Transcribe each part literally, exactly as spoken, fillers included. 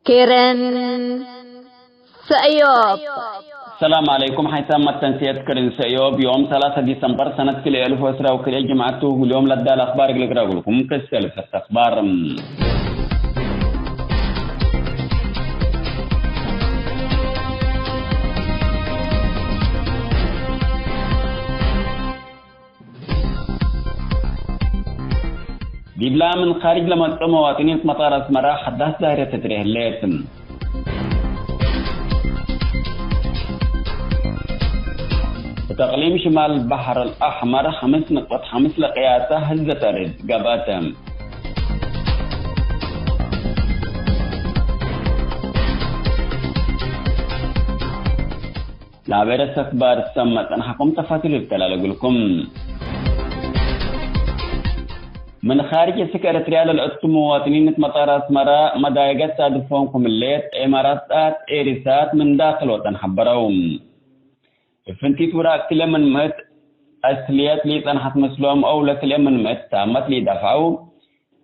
ክርን ሰእዮብ። ሰላም ዐለይኩም። ሐይሳም መተንስየት ክርን ሰእዮብ ዮም ሰላሰ ዲሰምበር ሰነት ክልኤ እልፍ ወዕስራ ወክልኤ ጅምዐት ቱ። ሁል ዮም ለዳል አክባር እግል እቅረብልኩም ክሰል ፈት አክባር። ዲብላ ምን ካርጅ ለመጽኦ መዋጥኒን እት መጣር አስመራ ሐዳስ ዳይረት ትትሬ ህሌት። እት አቅሊም ሽማል በሐር አልአሕመር ሐምስ ንቅጠት ሐምስ ለቅያሰ ህዘት አርድ ገብአት። ለአቤረስ አክባር ሰመ ጸንሐኩም ተፋሲል እተላለግልኩም። ምን ኻርጅ እስክ ኤረትርያ ለልአቱ መዋጥኒን እት መጣር አስመራ መዳየገት ሳድፎም ክም ህሌት፣ ኤማራት ጣት ኤሪሳት ምን ዳክል ወጠን ሐበረው። እብ ፍንቲት ውራቅ ክልኤ ምን ምእት አስልየት ሊጸንሐት ምስሎም አው ለክልኤ ምን ምእት ታመት ሊደፍዐው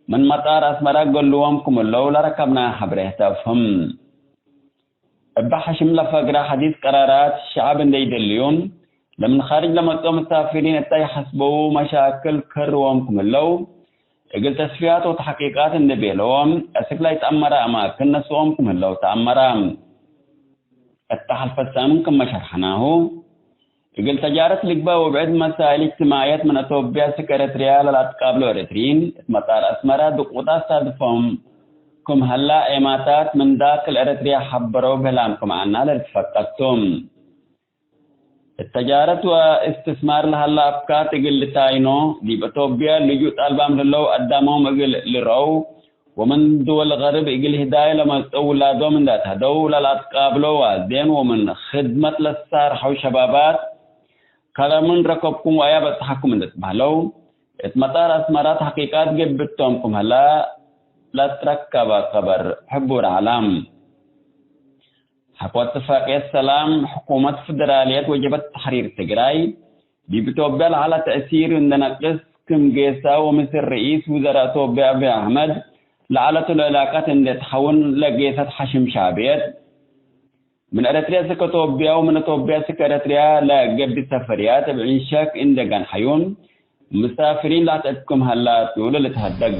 ምን መጣር አስመራ ገሉዎም ክም ህለው ለረከብናየ ሐብሬ ተፍህም። እበ ሐሽም ለፈግረ ሐዲስ ቀራራት ሸዐብ እንዴ ኢደልዩን፣ ለምን ኻርጅ ለመጽኦ መሳፊሪን እተ ኢሐስበዉ መሻክል ከርዎም ክም ህለው፣ እግል ተስፍያት ወተሕቂቃት እንዴ ቤለዎም፣ አስክ ለኢተአመረ አማክን ነስኦም ክም ህለው ተአመረ። እተ ሐልፈት ሳምን ክመ ሸርሐናሁ፣ እግል ተጃረት ልግበእ ወብዕድ መሳይል እጅትማዕየት ምን አቶብያ እስክ ኤረትርያ ለለአትቃብሎ ኤረትርዪን፣ እት መጣር አስመራ ድቁጣት ሳድፎም ክም ሀላ ኤማታት ምን ዳክል ኤረትርያ ሐበረው ብህላም ክም ዐና ለልትፈቀድ ቱ። እት ተጃረት ወእስትስማር ለሀላ አፍካት እግል ልታይኖ፣ ዲብ አቶብያ ልጁእ ጣልባም ለህለው አዳሞም እግል ልረው፣ ወምን ድወል ገርብ እግል ህዳይ ለመጽአው ውላዶም እንዴ ተሀደው ለለአትቃብሎ ዋልዴን ወምን ክድመት ለሳርሐው ሸባባት፣ ከረምን ረከብኩም ወአያ በጽሐኩም እንዴ ትበህለው፣ እት መጣር አስመራ ተሕቂቃት ገብቶም ክም ሀላ ለትረከበ ከበር ሕቡር ዐለ። ሐቆ እትፋቅየት ሰላም ሕኩመት ፍደራልየት ወጀበት ተሕሪር ትግራይ፣ ዲብ ኢትዮጵያ ለዐለ ተእሲር እንዴ ነቅስ ክም ጌሰ ወምስል ርኢስ ውዘራእ ኢትዮጵያ አብይ አሕመድ ለዐለቱ ለዕላቀት እንዴ ተሐውን ለጌሰት ሐሽም ሸዕብየት፣ ምን ኤረትርያ እስክ ኢትዮጵያ ወምን ኢትዮጵያ እስክ ኤረትርያ ለገብእ ሰፈርያት እብ ዕንሸክ እንዴ ገንሐዩን፣ ምሳፍሪን ለአትአት ክም ሀላ ቱ ለልትሀደግ።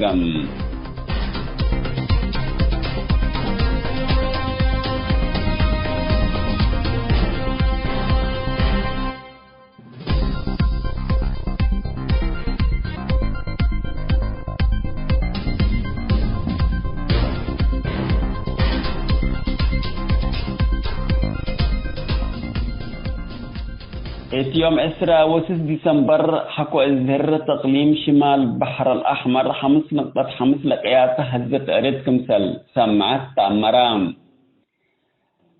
እት ዮም ዕስራ ወስስ ዲሰምበር፣ ሐቆ እዝህር ተቅሊም ሽማል በሐር አልአሕመር ሐምስ ንቅጠት ሐምስ ለቅያሰ ሀዘት ዕርድ ክምሰል ሰምዐት ተአመረ።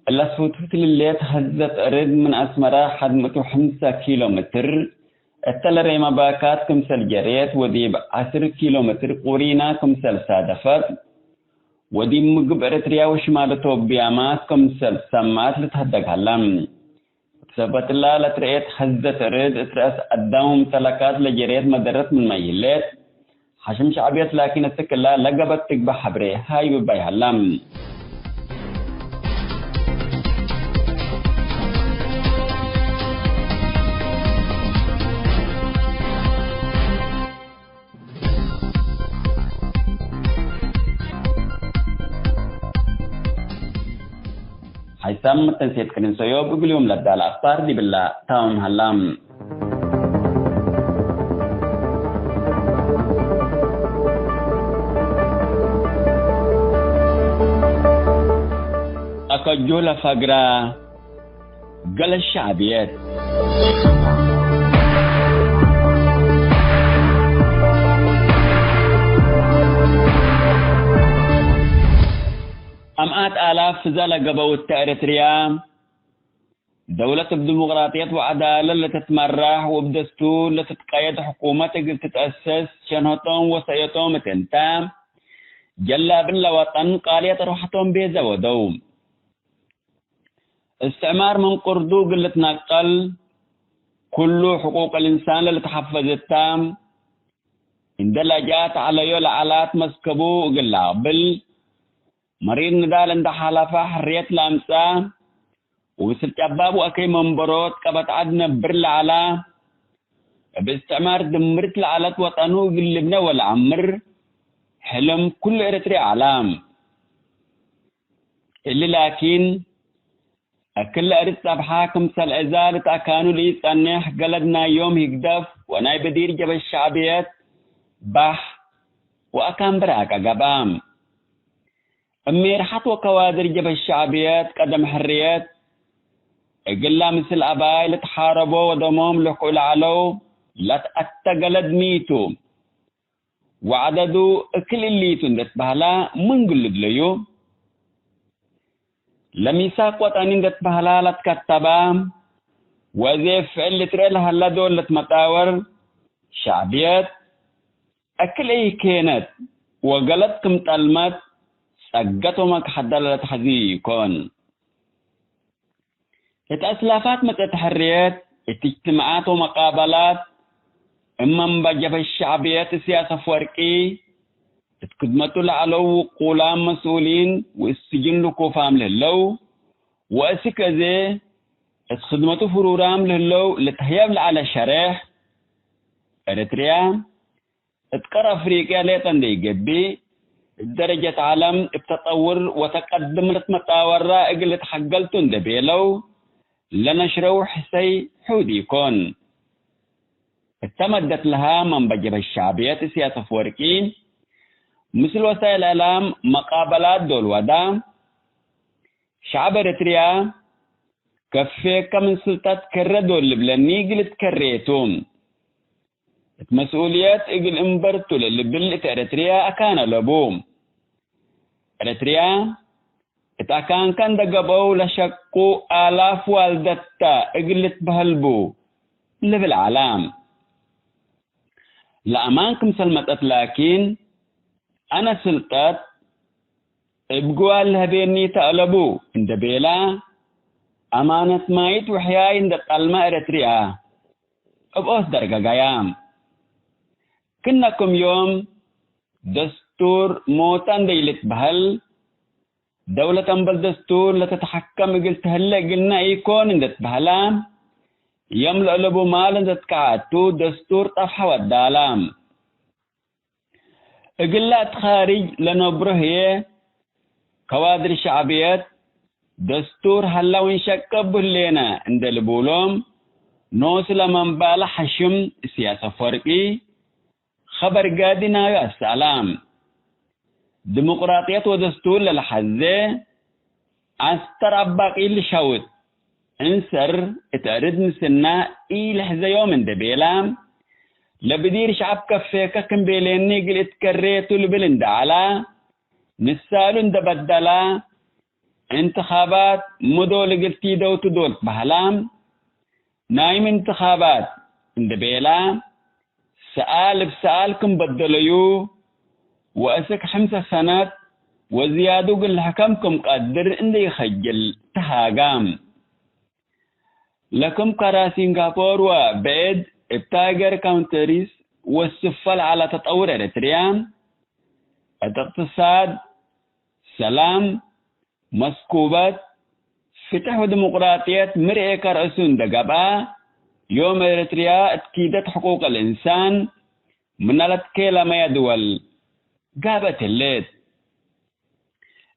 እለ ስሁትሁት ልሌት ሀዘት ዕርድ ምን አስመራ ሐድ ምእት ወሐምሳ ኪሎ ሜትር እተ ለሬመ ባካት ክምሰል ጀሬት ወዲብ ዐስር ኪሎ ሜትር ቁሪና ክምሰል ሳደፈት ወዲብ ምግብ ኤረትርያ ወሽማል ኢትዮጵያመ ክምሰል ሰምዐት ልትሀደግ ሀላ። እብ ሰበትላ ለትረኤት ሀዘት ዕርድ እት ረአስ አዳም ወምተለካት ለጀሬት መደረት ምንመ ይህሌት፣ ሐሽም ሸዕብየት ላኪን እስክ እላ ለገበት ትግበእ ሐብሬ ሀይብ እባይ ሀላ። ሐይሳም መተንሴት ክርን ሰዮብ እግል ዮም ለዳለ አክባር ዲብላ ታምም ሀላ። አከጆ ለፈግራ ገለ ሸዕብየት። አምኣት አላፍ ፍዘ ለገበው እተ ኤረትርያ፣ ደውለት እብ ዲሞቅራጥየት ወዐዳለት ለትትመራሕ ወእብ ደስቱር ለትትቀየድ ሕኩመት እግል ትትአሰስ፣ ሸንሀቶም ወሰእየቶም እት እንተ፣ ጀላብን ለወጠን ቃልየት አርወሐቶም ቤዘ ወደው። እስትዕማር ምን ቅርዱ እግል ልትነቀል፣ ኩሉ ሕቁቅ ልእንሳን ለልትሐፈዝ እተ፣ እንዴ ለጅአት ዐለዮ ለዐላት መስከቡ እግል ለአቅብል፣ መሪር ንዳል እንደ ሓለፈ ሕርየት ለአምጽአ፣ ወምስል ጨባብ ወአከይ መንበሮት ቀበት ዐድ ነብር ለዐላ፣ እብ እስትዕማር ድምርት ለዐለት ወጠኑ እግል ልብነ ወለአምር ሕልም ኩሉ ኤረትርየ ዐላ። እሊ ላኪን፣ እክል ለእርድ ጸብሐ ክምሰል ዕዛል እት አካኑ ለኢጸኔሕ ገለድ ናይ ዮም ህግደፍ ወናይ ብዲር ጀበ ሸዕብየት ባሕ ወአካን ብራቀ ገብአ። እሜርሐት ወከዋድር ጀበ ሸዕብየት ቀደም ሕርየት እግላ ምስል አባይ ልትሓረቦ ወደሞም ልሕቁ ለዐለው ለትአተ ገለድ ሚቱ። ወዐደዱ እክል እሊቱ እንዴ ትበህላ ምን ግሉድ ለዩ? ለሚሳቅ ወጠኒ እንዴ ትበህላ ለትከተባ፣ ወእዜ ፍዕል ልትርኤ ለሀለ ዶል ልትመጣወር፣ ሸዕብየት እክል ኢኬነት ወገለድ ክም ጠልመት፣ ጸገት ወመክሐደ ለለትሐዝዩ ኢኮን። እት አስላፋት መጽአት ሕርየት፣ እት እጅትማዓት ወመቃበላት፣ እብ መንበ ጀበ ሸዕብየት እስያስ አፍወርቂ፣ እት ክድመቱ ለዐለው ውቁላም መስኡሊን ወእት ስጅን ልኩፋም ለህለው፣ ወእስክ እዜ እት ክድመቱ ፍሩራም ለህለው ልትህየብ ለዐለ ሸሬሕ፣ ኤረትርያ፣ እት ቀር አፍሪቅያ ሌጠ እንዴ ኢገብእ፣ እብ ደረጀት ዐለም እብ ተጠውር ወተቀድም ልትመጣወራ እግል ልትሐገል ቱ እንዴ ቤለው፣ ለነሽረው ሕሰይ ሑድ ኢኮን። እተ መደት ለሃ መንበ ጀበህት ሸዕብየት እስያስ አፍወርቂ፣ ምስል ወሳይል እዕላም መቃበላት ዶል ወዳ፣ ሸዕብ ኤረትርያ፣ ከፌከ ምን ስልጠት ከረ ዶል ልብለኒ እግል እትከሬ ቱ። እት መስኡልየት እግል እንበርቱ ለልብል እት ኤረትርያ አካን አለቡ። ኤረትርያ እት አካንከ እንደ ገብአው ለሸቁ አላፍ ዋልደት ተ እግል ልትበህል ቡ ልብል ዐለ። ለአማን ክምሰል መጸት ላኪን፣ አነ ስልጠት እብ ግዋል ለህቤኒ ተአለቡ እንደ ቤላ፣ አማነት ማይት ወሕያይ እንደ ጠልመ ኤረትርያ እብ ኦስ ደርገጋያ። ክነ ክም ዮም ደስቱር ሞተ እንደ ኢልትበህል፣ ደውለት አምበል ደስቱር ለተትሐከም እግል ተህለ እግልነ ኢኮን እንደ ትበህላ፣ የም ለአለቡ ማል እንደ ትከዐቱ ደስቱር ጠፍሐ ወዳላ። እግለ እት ኻርጅ ለነብሮ ህዬ፣ ከዋድር ሸዕብየት፣ ደስቱር ሀላ ወንሸቀ እቡ ህሌነ እንደ ልቡሎም፣ ኖሱ ለመንባለ ሐሽም እስያስ አፈወርቂ፣ ኸበር ጋዲ ናዩ አሰአላ። ዲሞቅራጥየት ወደስቱር ለለሐዜ፣ አስተር አባቂል ሸውት፣ እንሰር እት አርድ ምስና ኢልሕዘዮም እንደ ቤላ፣ ለብዲር ሸዐብ ከፌከ ክም ቤሌኒ እግል እትከሬ ቱ ልብል እንደ ዐላ፣ ንሳሉ እንደ በደላ፣ እንትኻባት ምዶል እግል ቲደውቱ ዶል ትበህላ፣ ናይም እንትኻባት እንደ ቤላ፣ ሰኣል እብ ሰኣል ክም በደለዩ፣ ወእስክ ሕምሰ ሰነት ወዝያዱ እግል ልሕከም ክም ቀድር እንዴ ኢኸጅል ተሃጋም። ለክም ከረ ሲንጋፖር ወብዕድ እብ ታይገር ካውንተሪስ ወስፈ ለዐለ ተጠውር ኤረትርያ፣ እት እቅትሳድ፣ ሰላም፣ መስኩበት፣ ፍትሕ ወዲሞቅራጥየት ምርኤ ከርእሱ እንደ ገብአ፣ ዮም ኤረትርያ እት ኪደት ሕቁቅ ልእንሳን ምነ ለትኬለመየ ድወል ጋብአት ህሌት።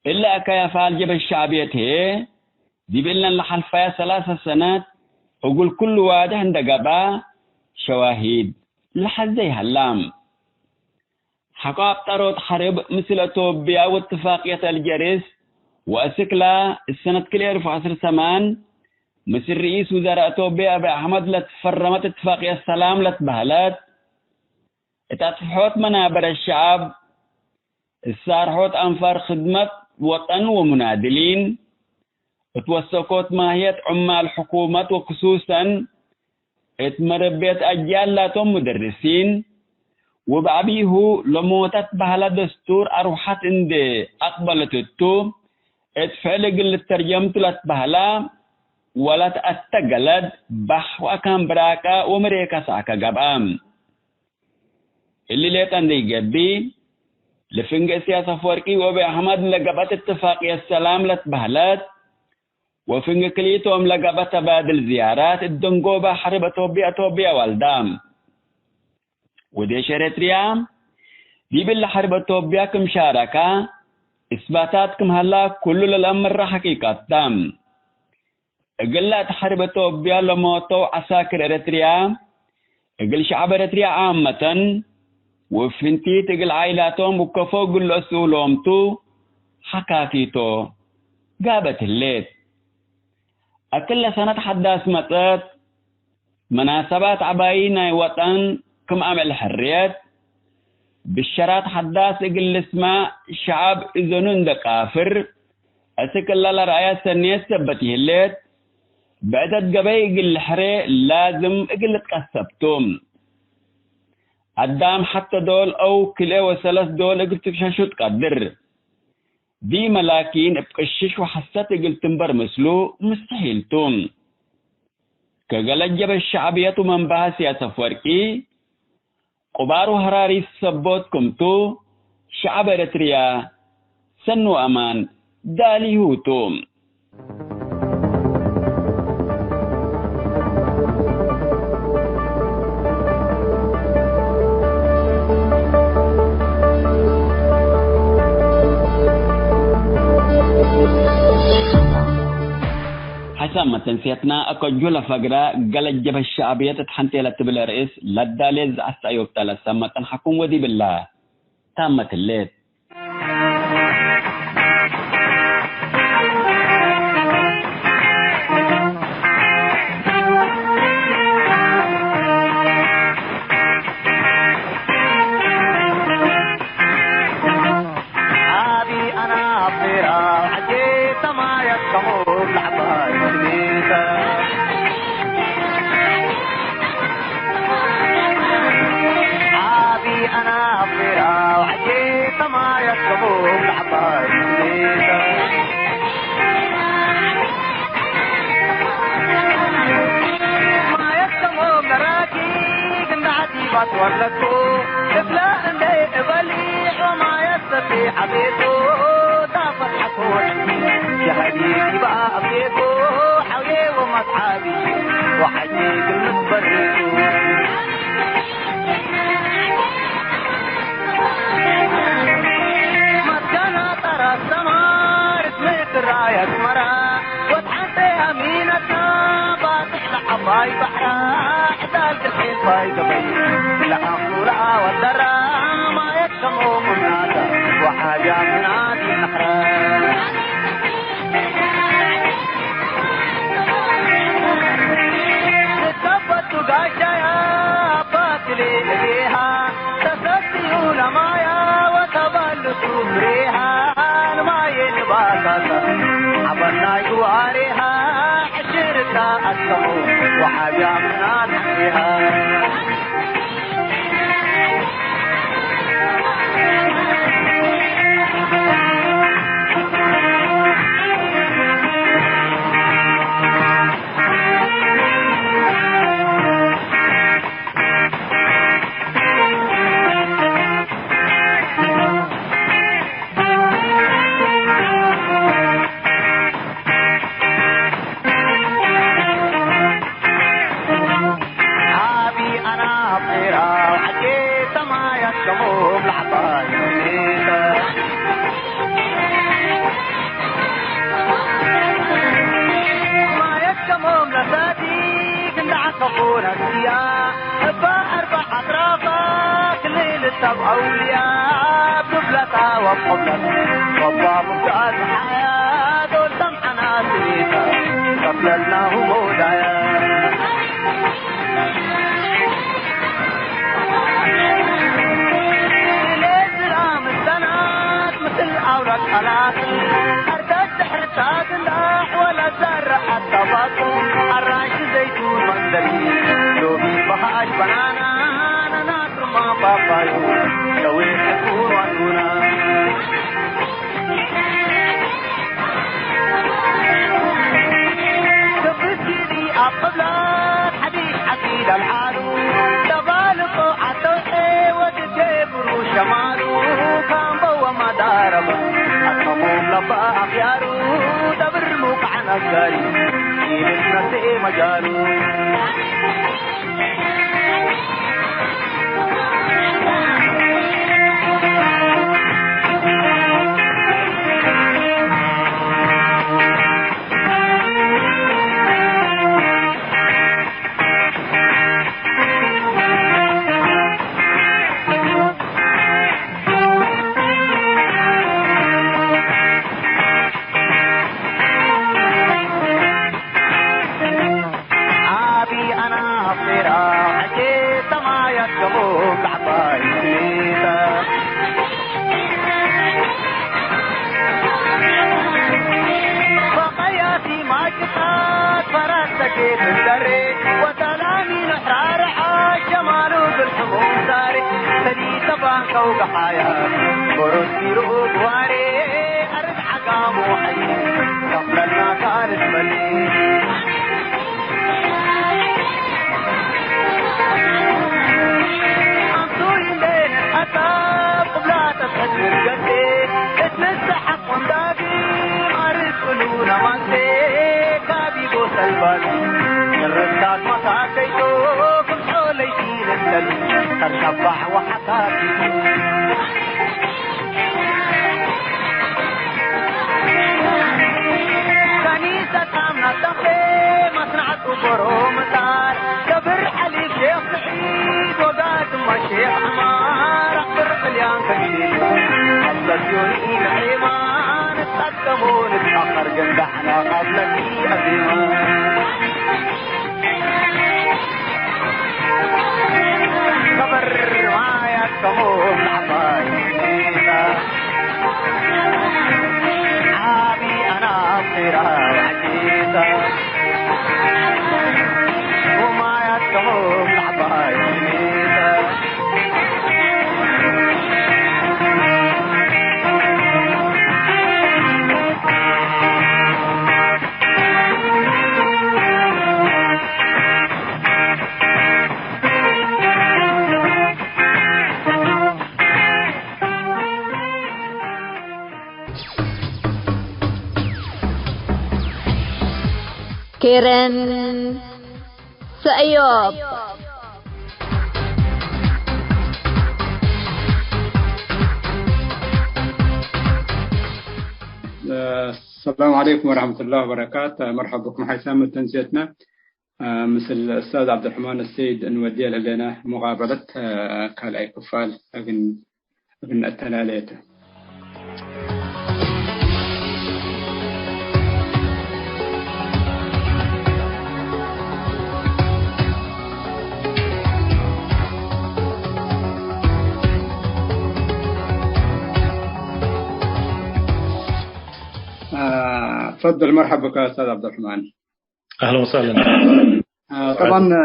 እሊ አካይ አፋል ጀብሀት ሸዕብየት ህዬ፣ ዲብ እለን ለሐልፈየ ሰላሰ ሰነት እግል ኩሉ ዋድሕ እንደ ገብአ ሸዋሂድ ለሐዜ ይሀላ። ሐቆ አብጠሮት ሐርብ ምስል አቶብያ ወእትፋቅየት አልጀርስ ወአስክላ፣ እሰነት ክልኤ አልፍ ወዐስር ሰማን ምስል ርኢስ ውዘራእ አቶብያ አብይ አሕመድ ለትፈረመት እትፋቅየት ሰላም ለትበህለት፣ እት አጥፍሖት መናበር አሸዐብ፣ እሳርሖት አንፋር ክድመት ወጠን ወሙናድሊን፣ እት ወሰኮት ማህየት ዑማል ሕኩመት ወክሱሰን እት መረቤት አጅያል ላቶም ሙደርሲን፣ ወበዐቢሁ ለሞተ ትበህለ ደስቱር አርወሐት እንዴ አቅበለት እቱ፣ እት ፍዕል እግል ልተርጀም ቱ ለትበህላ ወለትአተ ገለድ ባሕ ወአካን ብራቀ ወምሬከ ሰአከ ገብአ። እሊ ሌጠ እንዴ ኢገብእ፣ ለፍንጌ እስያስ አፈወርቂ ወአቢ አሕመድ ለገብአት እትፋቅየት ሰላም ለትበህለት፣ ወፍንጌ ክልኢቶም ለገብአ ተባድል ዝያራት እት ደንጎበ ሐርብ አቶብየ፣ አቶብየ ዋልዳ። ወዴሽ ኤረትርያ ዲብ እለ ሐርብ አቶብያ ክም ሻረከ እስባታት ክም ሀላ ኩሉ ለለአምረ ሐቂቀት ተ። እግለ እት ሐርብ አቶብያ ለሞተው ዐሳክር ኤረትርያ፣ እግል ሸዐብ ኤረትርያ ዓመተን፣ ወፍንቲት እግል ዓይላቶም ውከፎ እግል ለአስኡሎም ቱ ሐካኪቶ ጋበት ህሌት። አክለ ሰነት ሐዳስ መጸት፣ መናሰባት ዐባዪ ናይ ወጠን ክም አምዕል ሕርየት፣ ብሸራት ሐዳስ እግል ልስመዕ ሸዐብ እዘኑ እንዴ ቃፍር፣ እስክ እለ ለረአየ ሰኔት ሰበት ይህሌት፣ ብዕደት ገበይ እግል ልሕሬ ላዝም እግል ልትቀሰብ ቱ። አዳም ሐተ ዶል አው ክልኤ ወሰለስ ዶል እግል ትግሸሹ ትቀድር። ዲመ ላኪን እብ ቅሽሽ ወሐሰት እግል ትንበር ምስሉ ምስተሒል ቱ። ከገለጀበ ሸዕብየት ወመንበሀ እስያስ አፈወርቂ፣ ቁባር ወሀራሪት ሰቦት ክምቱ፣ ሸዐብ ኤረትርያ ሰኑ አማን ዳሊሁ ቱ። ሐሳብ መተንስየትና አከጁ ለፈግረ ገለጀበ ሸዕብየት እት ሐንቴ ለትብል ርእስ ለዳሌ ዘአስተአዮብተ ለሰመ ጠንሐኩም ወዲብለ ታመት ህሌት። አጋሪ ኢልትነስኤ መጃሉ። ዓቢ አናፍራ ዐጄ ሰማያት ገቦ ከዕባይ ስሜታ። በቀያቲ ማጭታት ፈራስ ሰኬት እንደሬ ወሰላሚ ንሕራርዓ ጀማሉ ብልሕሙ ዛሬ ሰሊተ ባንከው ገሓያ ቦሮስ ቢርኡ ግዋሬ አርድ ዓጋሙ ሐይ ከፍለና ካርድ መሊ። ከኒሰት አምናት ተምቤ መጽናዕት ኡበሮ ምጣር፣ ከብር ሐሊብ ሼኽ ስዒድ ወጋድመ ሼኽ ዐማር፣ አክብር ጥልያን ከሚል አብለትዮኒ ለዔማን፣ እትቀደሞ ንትአኸር ግን ዳሕና ቃብለኪ አዜማን። ከበር ማያት ከሞም ለዐባይ ሜታ፣ ዓቢ አናፍራ ወዐጂታ፣ ወማያት ከሞም ለዐባይ ሜታ። ኬረን ሰእዮብ። ሰላም ዐለይኩም ወረሕመቱላሂ ወበረካቱ። መርሐብ ብኩም ሐይሳም ተንስየትና። ምስል ኡስታዝ ዐብዱረሕማን አሰይድ እንወድየ ለህሌነ ሙቃበለት ካልኣይ ክፋል እግል፣ እግል ነአተላሌ ተ። ተፈደል፣ መርሐብ ብከ ኡስታዝ ዐብዱረሕማን። አህለን ወሰህለን። አ፣ ጠብዓን፣ አ፣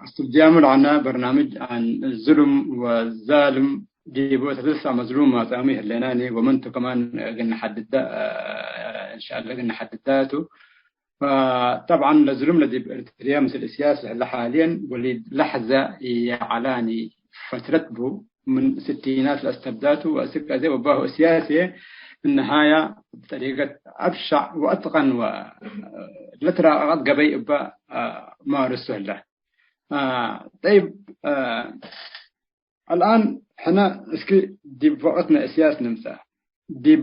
እስትብድያሙ ለዐነ በርናምጅ አን ዝሉም ወዛልም ዲቡ ተትሰዕ መዝሉም ማጻሙ ይህሌናኒ ወመንቱ ከማን እግል ነሐድዳ፣ አ፣ እንሻአላህ እግል ነሐድዳ ቱ። ፈጠብዓን ለዝሉም ለዲብ ኤርትርያ ምስል እስያስ ለህለ ሓልየን ወሊድ ለሐዘ ይዐላኒ ፈትረት ቡ። ምን ስቲናት ለአስተብዳቱ ወእስክ አዜ ወባሁ እስያስ እነሃያ ብጠሪቀት አብሸዕ ወአትቀን ወ ለትራቀቀት ገበይ እበ፣ አ፣ ማርሱ ህለ። አ፣ ጠይብ፣ አ፣ አልአን ሕነ እስኪ ዲብ ወቅትነ እስያስ ንምጸእ። ዲብ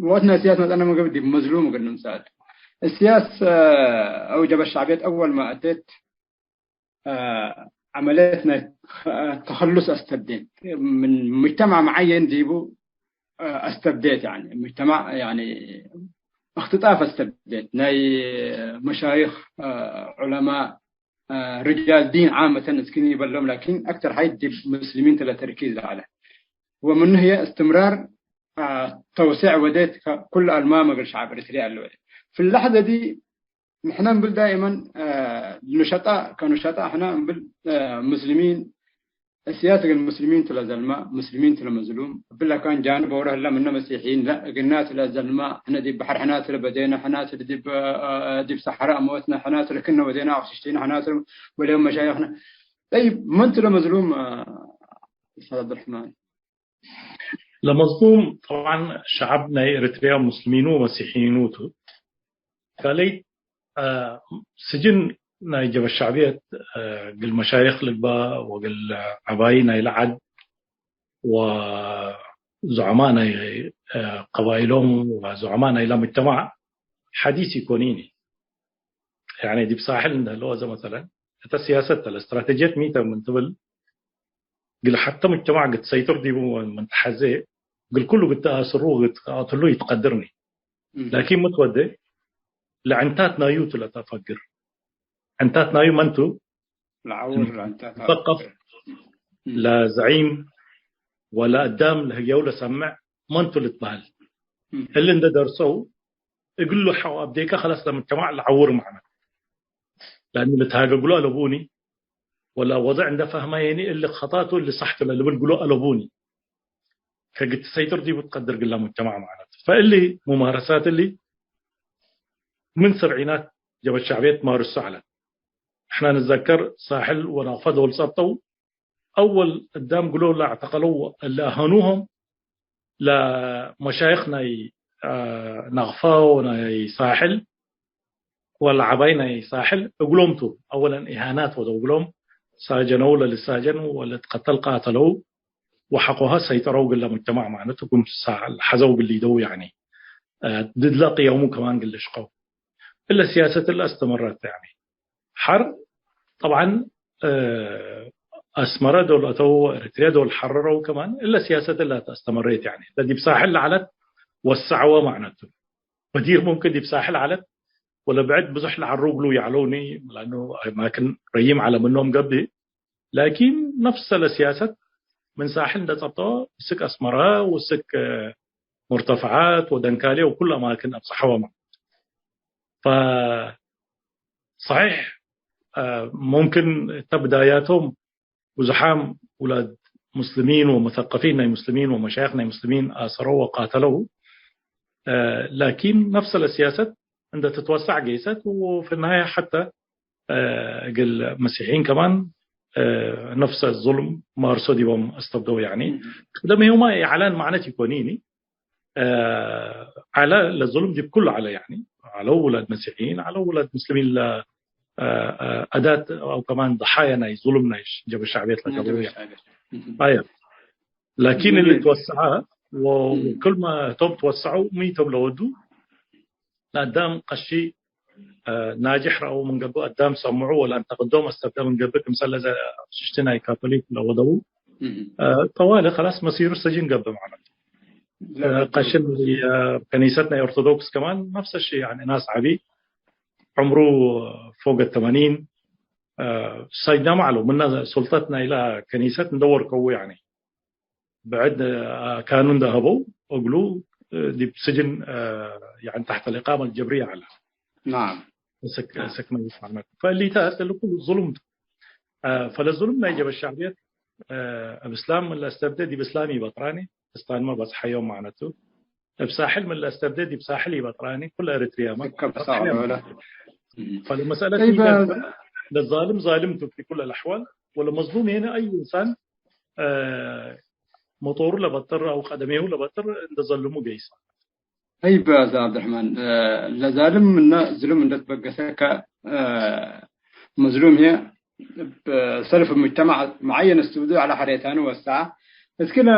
ወቅትነ እስያስ መጸነ ምግብ ዲብ መዝሉም እግል ንምጸእ። እስያስ፣ አ፣ አውጀበ ሸዕብየት አወል ማ አቴት አ፣ ዐመልየት ናይ ተኸሉስ አስተብዴት። ምን ሙጅተማዕ መዐየን ዲቡ፣ አ፣ አስተብዴት፣ ያኒ ሙጅተማዕ፣ ያኒ እክትጣፍ አስተብዴት። ናይ መሻይኽ፣ አ፣ ዑለማእ፣ አ፣ ርጃል ዲን ዓመተን እስክኒ በሎም፣ ላኪን አክተር ሐይ ዲብ ሙስሊሚን ተ ለተርኪዝ ለዐለ። ወምኑ ህዬ እስትምራር፣ አ፣ ተውሴዕ ወዴት ከኩል አልማም እግል ሸዐብ ኤሪትርየ አለወ። ፊ ለሐዘ ዲ ንሕነ እምብል ዳይመን፣ አ፣ ኑሸጣእ፣ ከኑሸጣእ ሕነ እምብል፣ አ፣ ሙስሊሚን፣ እስያስ እግል ሙስሊሚን ቱ ለዘልማ፣ ሙስሊሚን ቱ ለመዝሉም። እብለ ካን ጃንብ ኦሮ ህለ ምነ መሲሕይን፣ ላ፣ እግልና ቱ ለዘልማ፣ ሕነ ዲብ በሐር ሕና ቱ ለበዴነ፣ ሕና ቱ ዲብ፣ አ፣ ዲብ ሰሐራእ ሞትነ፣ ሕና ቱ ለክነ ወዴነ አቅሽሽቲነ፣ ሕና ቱ ወሌም መሻይኽነ። ጠይብ፣ መን ቱ ለመዝሉም፣ አ፣ ኡስታዝ ዐብዱረሕማን? ለመዝሉም ጠብዓን ሸዐብ ናይ ኤሪትርያ ሙስሊሚኑ ወመሲሕይኑ ቱ። ካልኣይት፣ አ፣ ስጅን ናይ ጀበ ሸዕብየት፣ አ፣ እግል መሻይኽ ልግባእ ወእግል ዐባይ ናይለ ዐድ ወዙዐማእ ናይ፣ አ፣ ቀባይሎም ወዙዐማእ ናይለ ሙጅተማዕ ሐዲስ ኢኮኒኒ። ያኒ ዲብ ሳሕል እንደ ህለወ ዘ መሰለን፣ እተ ሲያሰት ተ፣ ለእስትራተጅየት ሚ ተ ምን ትብል፣ እግል ሐተ ሙጅተማዕ እግል ትሰይጥር ዲቡ ምን ተሐዜ፣ እግል ኩሉ እግል ተአስሩ ወእግል ትቀትሉ ኢትቀድርኒ። እም። ላኪን ሚ ትወዴ፣ ለዕንታት ናዩ ቱ ለተአፈግር። ዕንታት ናዩ መን ቱ? ለዐውር ለዕንታት። ሙሰቀፍ፣ እም። ለዘዒም ወለአዳም ለህግየው ለሰምዕ መን ቱ ልትበህል። እም። እሊ እንደ ደርሰው፣ እግሉ ሐው አብዴከ ከለስ ለሙጅተማዕ ለዐውር መዕነት። ለአኑ ልትሃገግሉ አለቡኒ፣ ወለ ወድዕ እንደ ፈህመየኒ እሊ ኸጣ ቱ እሊ ሳሕ ቱ ለልብል ግሉ አለቡኒ። ከእግል ትሰይጥር ዲቡ ትቀድር ግለ ሙጅተማዕ መዕነት። ፈእሊ ሙማረሳት እሊ ምን ሰብዒናት ጀበት ሸዕብየት ማርሱ ዐለት። እሕና ንዘከር ሳሕል ወናቅፋ ዶል ጸብጠው፣ አወል እዳም ግሎ ለአዕተቀለው እለ አሀኑሆም ለመሻይኽ ናይ፣ አ፣ ናቅፋ ወናይ ሳሕል ወለዐባይ ናይ ሳሕል እግሎም ቱ። አወለን ኢሃናት ወደው እግሎም ሳጀነው ለልሳጀን ወለትቀተል ቃተለው ወሐቆሀ ሰይጠረው ግለ ሙጅተማዕ ማዕነቱ ክም ሳ-፣ ሐዘው ግል ሊደው ያኒ፣ አ፣ ድድለ ቅየሙ ከማን ግል ልሽቀው። እለ ሲያሰት እለ አስተመረት ያኒ። ሐር ጠብዓን፣ እ፣ አስመረ ዶል አተው፣ ኤሪትርያ ዶል ሐረረው ከማን፣ እለ ሲያሰት እለ አስተመሬት ያኒ። ለዲብ ሳሕል ለዐለት ወሰዐወ ማዕነቱ። በዲር ሙምክን ዲብ ሳሕል ዐለት፣ ወለ ብዕድ ብዙሕ ለዐሩ እግሉ ይዐለውኒ፣ ለአኑ አማክን ረይም ዐለ ምኖም ገብእ። ላኪን ነፍሰ ለሲያሰት ምን ሳሕል እንደ ጸብጠወ፣ እስክ አስመረ ወእስክ፣ እ፣ ሙርተፈዓት ወደንካልየ ወኩሉ አማክን አብጽሐወ ማዕነቱ። ፈ-፣ ሰሒሕ፣ አ፣ ሙምክን እተ ብዳያቶም ብዙሓም ውላድ ሙስሊሚን ወሙሰቀፊን ናይ ሙስሊሚን ወመሻይኽ ናይ ሙስሊሚን አሰረው ወቃተለው። አ፣ ላኪን ነፍሰ ለሲያሰት እንደ ትትወሰዕ ገይሰት ወፊ ነሃየ ሐተ፣ አ፣ እግል መሲሕይን ከማን፣ አ፣ ነፍሰ ዙልም ማርሶ ዲቦም አስተብደው። ያኒ፣ እም። ቀደሜሁማ የዐላን ማዕነት ኢኮኒኒ። አ፣ ዐለ ለዙልም ዲብ ኩሉ ዐለ፣ ያኒ፣ ዐለው ውላድ መሲሕይን፣ ዐለው ውላድ ሙስሊሚን ለ፣ አ፣ አ፣ አዳት አው ከማን ደሓያ ናይ ዙልም ናይ ጀብሀት ሸዕብየት ለገብኡ፣ ጀብሀት ያኒ። ሸዕብየት። እም። አየ። ላኪን እሊ ምን ትወሰዐ ወ-፣ እም። ክልመ ቶም ትወሰዐው ሚ ቶም ለወዱ ለአዳም ቀሺ፣ አ፣ ናጅሕ ረአው ምን ገብእ፣ አዳም ሰምዑ ወለአንተቅዶም አስተብደ ምን ገብእ፣ ክምሰል ለዘ ሽሽቲ ናይ ካቶሊክ ለወደው፣ እም። አ፣ ጠዋሊ ከላስ መሲሩ ሰጅን ገብእ ማለት። አ፣ ለወደው። ቀሽን፣ አ፣ ከኒሰት ናይ ኦርቶዶክስ ከማን ነፍሰ ሺ፣ ያኒ ናስ ዐቢ ዕምሩ ፎገ ተመኒን፣ አ፣ ሳጅናም ዐለው። ምነ ሱልጠት ናይላ ከኒሰት እንደ ወርከው፣ ያኒ ብዕድ አካኑ እንደ ሀበው እግሉ ዲብ ስጅን፣ ያኒ ተሕተ ልቃመ ልጀብርየ ዐለ። ናም። ስክ-፣ ናም። ስክ መይት ማለት። ፈእሊተ ለኩሉ ዙሉም ቱ። ፈለዙሉም ናይ ጀበት ሸዕብየት እብ እስላም ምን ለአስተብደ ዲብ እስላም ኢበጥራኒ፣ እስታንመ በጽሐዮም ማዕነቱ። እብ ሳሕል ምን ለአስተብደ ዲብ ሳሕል ኢበጥራኒ፣ ኩለ ኤሪትርያመ ስከ በጽሐ በጽሐዮም። ወለ። ፈለመሰአለት ጠይብ፣ ኢዳት ለዛልም ዛልም ቱ ፊ ኩለ ለአሕዋል፣ ወለመዝሉም ሄነ አይ እንሳን እ፣ መጦሩ ለበጥር አው ቀደሜሁ ለበጥር እንደ ዘልሙ ገይሰ። ጠይብ፣ አስታዝ ዐብደርሕማን፣ እ፣ ለዛልም እና ዝሉም እንደ ትበገሰከ፣ እ፣ መዝሉም ህዬ እብ ሰልፍ ሙጅተማዕ መዓየን እስትውዱ ዐለ ሐሬታኑ ወሰዐ። እስኪ ለ-፣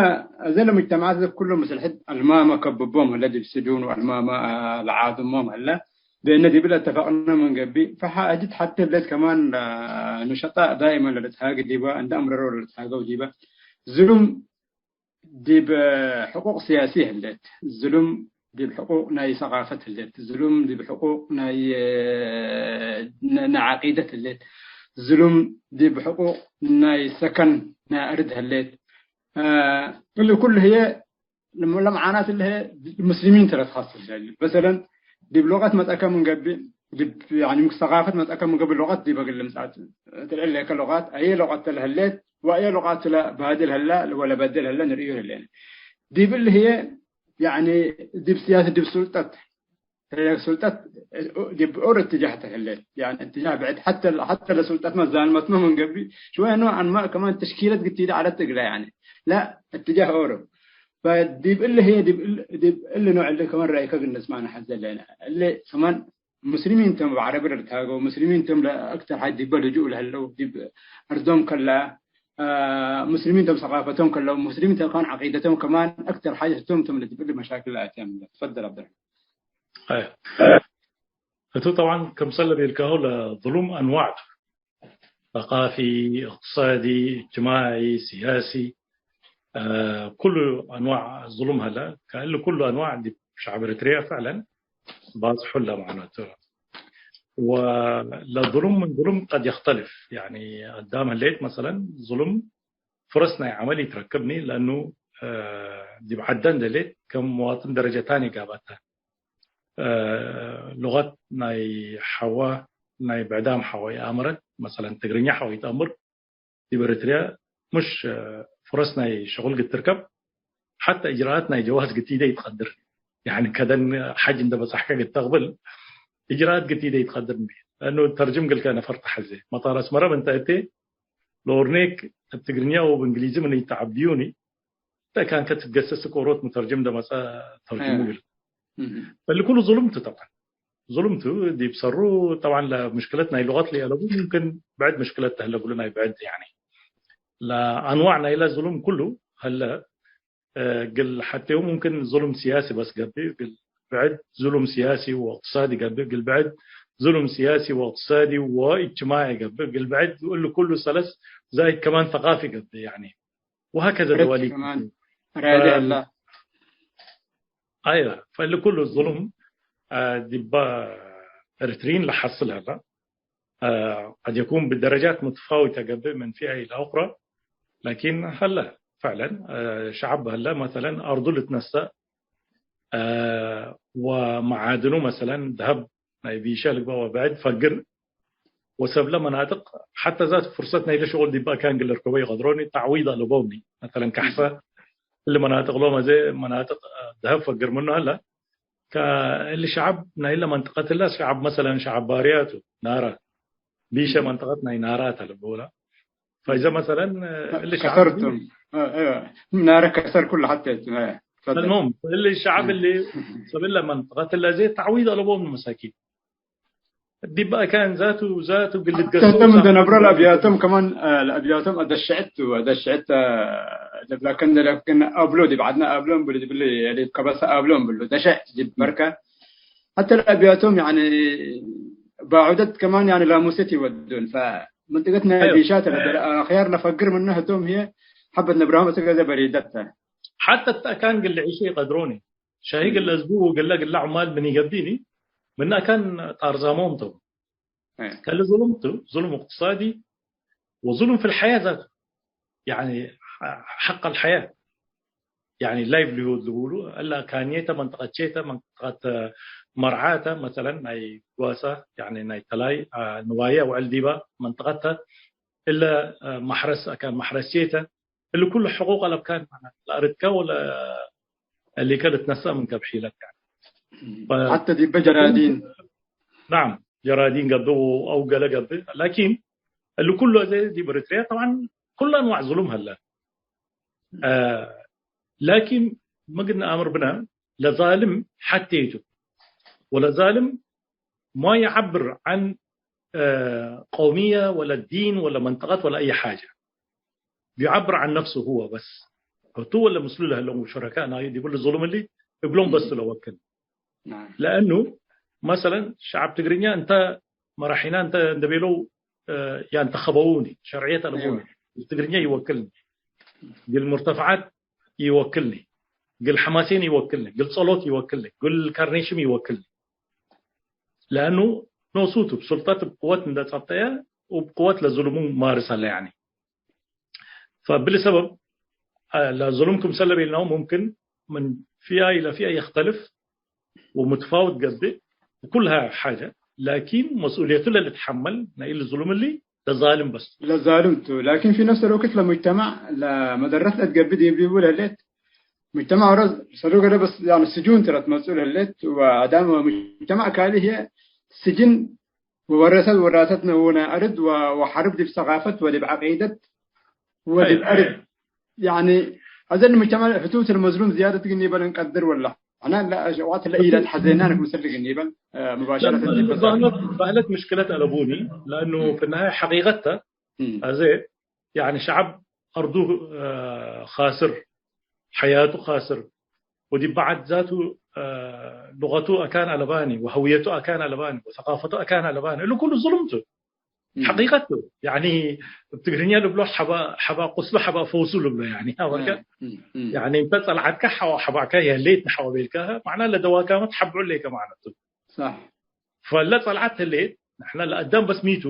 እዘ ለሙጅተማዓት እዘ ኩሉ ምስል ሕድ አልማመ ከብቦም ህለ ዲብ ስጁን ወአልማመ፣ እ፣ ለዓድሞም ህለ። በእነ ዲብለ እተፈቅነ ምን ገብእ፣ ፈሐ እጅት ሐቴ ህሌት ከማን፣ አ፣ ኑሸጣእ ዳይመን ለልትሃጌ ዲበ፣ እንደ አምረረው ለልትሃገው ዲበ፣ ዝሉም ዲብ ሕቁቅ ስያሲ ህሌት፣ ዝሉም ዲብ ሕቁቅ ናይ ሰቃፈት ህሌት፣ ዝሉም ዲብ ሕቁቅ ናይ፣ ነ-፣ ናይ ዐቂደት ህሌት፣ ዝሉም ዲብ ሕቁቅ ናይ ሰከን ናይ አርድ ህሌት። አ፣ እሊ ኩሉ ህዬ ለመዓናት እለ ህዬ ሙስሊሚን ተ ለትካስስ ለህሌት። መሰለን፣ ዲብ ሉቀት መጸከ ምን ገብእ፣ ዲብ፣ ያኒ፣ ምን ሰቃፈት መጸከ ምን ገብእ፣ ሉቀት ዲበ እግል ልምጻእ ትልዕል ሌከ ሉቀት፣ አየ ሉቀት ተ ለህሌት ወአየ ሉቀት ተ ለባድል ህላ ወለበድል ህለ ንርእዩ ህሌነ። ዲብ እሊ ህዬ፣ ያኒ፣ ዲብ ስያሰት፣ ዲብ ሱልጠት፣ ሱልጠት ዲብ ኦር እትጃህ ተ ህሌት። ያኒ፣ እትጃህ ብዕድ፣ ሐተ፣ ሐተ ለሱልጠትመ ዛልመትመ ምን ገብእ፣ ሽወየ ኖዕን ማ ከማን ተሽኪለት ግቲደ ዐለት እግለ፣ ያኒ። ላ፣ እትጃህ ኦር። ፈዲብ እሊ ህዬ፣ ዲብ እል-፣ ዲብ እሊ ኖዕ እሊ ከማን ረአይከ እግል ንስማዕ ነሐዜ ለነ። እሊ ከማን ሙስሊሚን ቶም እብ ዐረቢ ለልትሃገው፣ ሙስሊሚን ቶም ለአክተር ሐድ ዲበ ልጁእ ለህለው፣ ዲብ አርዶም ከላ፣ አ፣ ሙስሊሚን ቶም ሰቃፈቶም ከለው፣ ሙስሊሚን ቶም ከማን ዐቂደቶም ከማን አክተር ሐድ ህቶም ቶም ለዲብ እሊ መሻክል ለአትያም። ትፈደል ዐብደልረሕማን። አይ። እቱ ጠብዓን ከምሰል ለቤልካሁ ለዝሉም አንዋዕ ቱ። ሰቃፊ፣ እቅትሳዲ፣ እጅትማዒ፣ ሲያሲ፣ አ፣ ኩሉ አንዋዕ ዝሉም ሀለ። ከእሊ ኩሉ አንዋዕ ዲብ ሸዕብ ኤረትርያ ፈዕለን ባጽሑ ለማዕነቱ። ወለዝሉም ምን ዝሉም ቀድ የክተልፍ። ያኒ አዳም ህሌት መሰለን ዝሉም ፍረስ ናይ ዐመል ኢትረክብኒ፣ ለእኑ፣ አ፣ ዲብ ዐደ እንዴ ህሌት ከም መዋጥን ደረጀ ታኒ ጋባተ። አ፣ ሉቀት ናይ ሐዋ፣ ናይ ብዕዳም ሐዋ ይአምረት፣ መሰለን ትግርኛ ሐዋ ኢተአምር፣ ዲብ ኤረትርያ ሙሽ፣ አ፣ ፍረስ ናይ ሸቁል ግትርከብ፣ ሐተ እጅራአት ናይ ጀዋዝ ግቲደ ኢትቀድር። ያኒ ከደን ሐጅ እንደ በጻሕከ ግተቅብል፣ እጅራአት ግቲደ ኢትቀድር እንዴ። ለእኑ ተርጅም ግልከ ነፈር ተሐዜ። መጣር አስመረ ምን ተእቴ፣ ለኦርኔክ እብ ትግርኛ ወእብ እንግሊዚ ምን ኢተዐብዩኒ፣ እተ ካንከ ትትገሰስ እኮ ሮት ሙተርጅም ደመጸ ተርጅሙ እም። ይብል። እም። እሊ ኩሉ ዙሉም ቱ ጠብዓን። ዙሉም ቱ ዲብ ሰሩ ጠብዓን ለምሽክለት ናይ ሉቀት ለኢአለቡ ሙምክን ብዕድ ምሽክለት ተህለ እግሉ ናይ ብዕድ ያኒ። ለአንዋዕ ናይለ ዙሉም ኩሉ ሀለ፣ እ፣ እግል ሐቴሁ ሙምክን ዙሉም ሲያሲ በስ ገብእ፣ እግል ብዕድ ዙሉም ሲያሲ ወእቅትሳዲ ገብእ፣ እግል ብዕድ ዙሉም ሲያሲ ወእቅትሳዲ ወእጅትማዒ ገብእ፣ እግል ብዕድ እሊ ኩሉ ሰለስ ዛይድ ከማን ተቃፊ ገብእ ያኒ። ወሀከዘ ርት ደዋሊ ከማን ራዲ አ-፣ አላ። አይወ፣ ፈእሊ ኩሉ ዙሉም፣ አ፣ ዲባ ኤሪትሪን ለሐስል ሀላ። አ፣ ቀድ የኩን ብደረጃት ሙተፋዊተ ገብእ ምን ፊዐ ኢለ ኡኽረ፣ ላኪን ሀለ ፈዕለን፣ አ፣ ሸዐብ ሀለ መሰለን አርዱ ልትነሰእ፣ አ፣ ወመዓድኑ መሰለን ደሀብ ናይ ቢሸ ልግበእ ወብዕድ ፈግር ወሰብለ መናጥቅ ሐተ ዛት ፍርሰት ናይለ ሸቁል ዲብ አካን እግል ልርከቦ ኢቀድሮኒ፣ ተዕዊድ አለቦምኒ። መተለን ካሕሰ እሊ መናጥቅ ሎም አዜ መናጥቅ ደሀብ ፈግር ምኑ ሀለ። ከእሊ ሸዐብ ናይለ መንጠቀትለ ሸዐብ መሰለን ሸዐብ ባርያ ቱ፣ ናራ ቢሸ መንጠቀት ናይ ናራ ተ ልብላ። ፈኢዘ መሰለን እሊ ሸዐብ ከሰርቱም፣ አ፣ አ፣ ናረ ከሰር ኩሉ ሐቴ፣ አ፣ ፈደል። المهم እሊ ሸዐብ እሊ ሰብለ መንጠቀትለ አዜ ተዕዊድ አለቦም መሳኪን። ዲብ አካን ዛቱ፣ ዛቱ እግል ልትገሰው ሐቴ ቶም እንደ ነብሮ ለአብያቶም ከማን፣ አ፣ ለአብያቶም አደሸዕት ቱ፣ አደሸዕት፣ አ፣ ለብላከን ለብላከን አብሎ፣ ዲብ ዐድነ አብሎ እምብሉ፣ ዲብ እሊ፣ ዲብ ከበሰ አብሎ እምብሉ፣ ደሸዕ ዲብ በርከ። ሐቴ ለአብያቶም ያኒ ባዑደት ከማን ያኒ ላሙሰት ይወዱን። ፈመንጠቀት ናይ አይወ። ቢሻተ ለደለ አክያር ለፈግር ምነ ህቶም ህዬ ሐበት ነብራሆም እት ገዘ በሪደት ተ። ሐቴ እት አካን እግል ልዕሹ ኢቀድሮኒ። ሻሂ እም። እግል ለዝቡ ወእግለ እግለ ዑማል ምን ኢገብእኒ፣ ምን አካን ጣርዛሞም ቶም። እ። ከእሊ ዙሉም ቱ፣ ዙሉም እቅትሳዲ ወዙሉም ፊል ሐያት ዛቱ። ያኒ ሐቅ አልሐያት። ያኒ ላይቭሊሁድ ልቡሉ፣ እለ አካንየተ መንጠቀቼተ፣ መንጠቀት መርዓተ፣ መሰለን ናይ ጓሳ፣ ያኒ ናይ ተላይ፣ አ፣ ንዋየ ውዕል ዲባ መንጠቀተ፣ እለ፣ አ፣ መሕረስ፣ አካን መሕረስየተ፣ እሊ ኩሉ ሕቁቅ አለብካን ማለት ለአርድከ ወለ እሊከ ልትነሰእ ምን ከብሒለት። ፈ-፣ ሐተ ዲበ ጀራዲን። ናም፣ ጀራዲን ገብእ አው ገለ ገብእ። ላኪን እሊ ኩሉ አዜ ዲብ ኤሪትርያ ጠብዓን ኩሉ አንዋዕ ዙሉም ሀለ። አ፣ ላኪን ምግን አምር ብነ ለዛልም ሐቴቱ ወለዛልም ማ ይዐብር ዐን፣ አ፣ ቀውምየ ወለ ዲን ወለ መንጠቀት ወለ አይ ሓጀ። ቢዐብር ዐን ነፍሱ ሁወ በስ። ህቱ ወለ ምስሉ ለህለው ሹረካእ ናዩ ዲብሉ ዙሉም እሊ እግሎም በስ ም። ለወክል። ናም። ለእኑ መሰለን ሸዐብ ትግርኛ እንተ መራሒና እንተ እንደ ቤለው፣ አ፣ ያንተኸበውኒ፣ ሸርዕየት አለቡኒ፣ አይወ። ትግርኛ ይወክልኒ፣ ግል ሙርተፈዓት ይወክልኒ፣ ግል ሐማሴን ይወክልኒ፣ ግል ጸሎት ይወክልኒ፣ ግል ካርኔሽም ይወክልኒ። ለእኑ ኖሱ ቱ ብሱልጠት እብ ቅወት እንደ ጸብጠየ ወእብ ቅወት ለዙልሙ ማርስ ሀለ ያኒ። ፈብሊ ሰበብ፣ አ፣ ለዙልም ክምሰል ለቤልናሁ ሙምክን ምን ፊአ ኢለ ፊአ የክተልፍ ወምትፋውት ገብእ ወኩልሃ ሓጀ፣ ላኪን መስኡልየቱ ለልትሐመል ናይ እሊ ዙልም እሊ ለዛልም በስ። ለዛልም ቱ፣ ላኪን ፊ ነፍስ አልወቅት ለሙጅተማዕ ለመደረት ለትገብእ ዲብ ዲቡ ለህሌት ሙጅተማዕ ኦሮ ሰዱ ገደ በስ፣ ያኒ፣ ስጁን ትረት መጽኡ ለህሌት ወአዳም ወሙጅተማዕ ካልእ ህዬ ስጅን ወወረሰት ወራሰት ወናይ አርድ ወ-፣ ወሐርብ ዲብ ሰቃፈት ወዲብ ዐቂደት ወዲብ አይ፣ አርድ። አይ። ያኒ፣ አዘ ሙጅተማዕ ህቱት ለመዝሉም ዝያደት ግን ይበል እንቀድር ወላ። አነ ለሸዋት ለኢለት ሐዜና ክምሰል ግን ይበል፣ አ፣ ሙባሸረተን ዲበ ባህለት፣ ባህለት ምሽክለት አለቡኒ፣ ለአኑ ም። ፍናሃይ ሐቂቀተ ም። አዜ፣ ያኒ ሸዐብ አርዱ፣ አ፣ ካስር፣ ሐያቱ ካስር፣ ወዲብ በዐድ ዛቱ፣ አ፣ ሉቀቱ አካን አለባኒ፣ ወሀውየቱ አካን አለባኒ፣ ወሰቃፈቱ አካን አለባኒ። እሉ ኩሉ ዙሉም ቱ። ም። ሐቂቀት ቱ። ያኒ እብ ትግርኛ ልብሎ ሐባ፣ ሐባ ቁስሉ ሐባ ፈውሱ ልብሎ። ያኒ ሐባከ፣ ም፣ ም፣ ም። ያኒ እንተ ጸልዓትከ ሐዋ ሐባከ የሌት ሐዋ ቤልከ፣ ማዕና ለደዋካመት ሐብዑ ሌከ ማዕነቱ። ሳሕ። ፈለ ጸልዓት ህሌት፣ ንሕነ ለአዳም በስ ሚቱ፣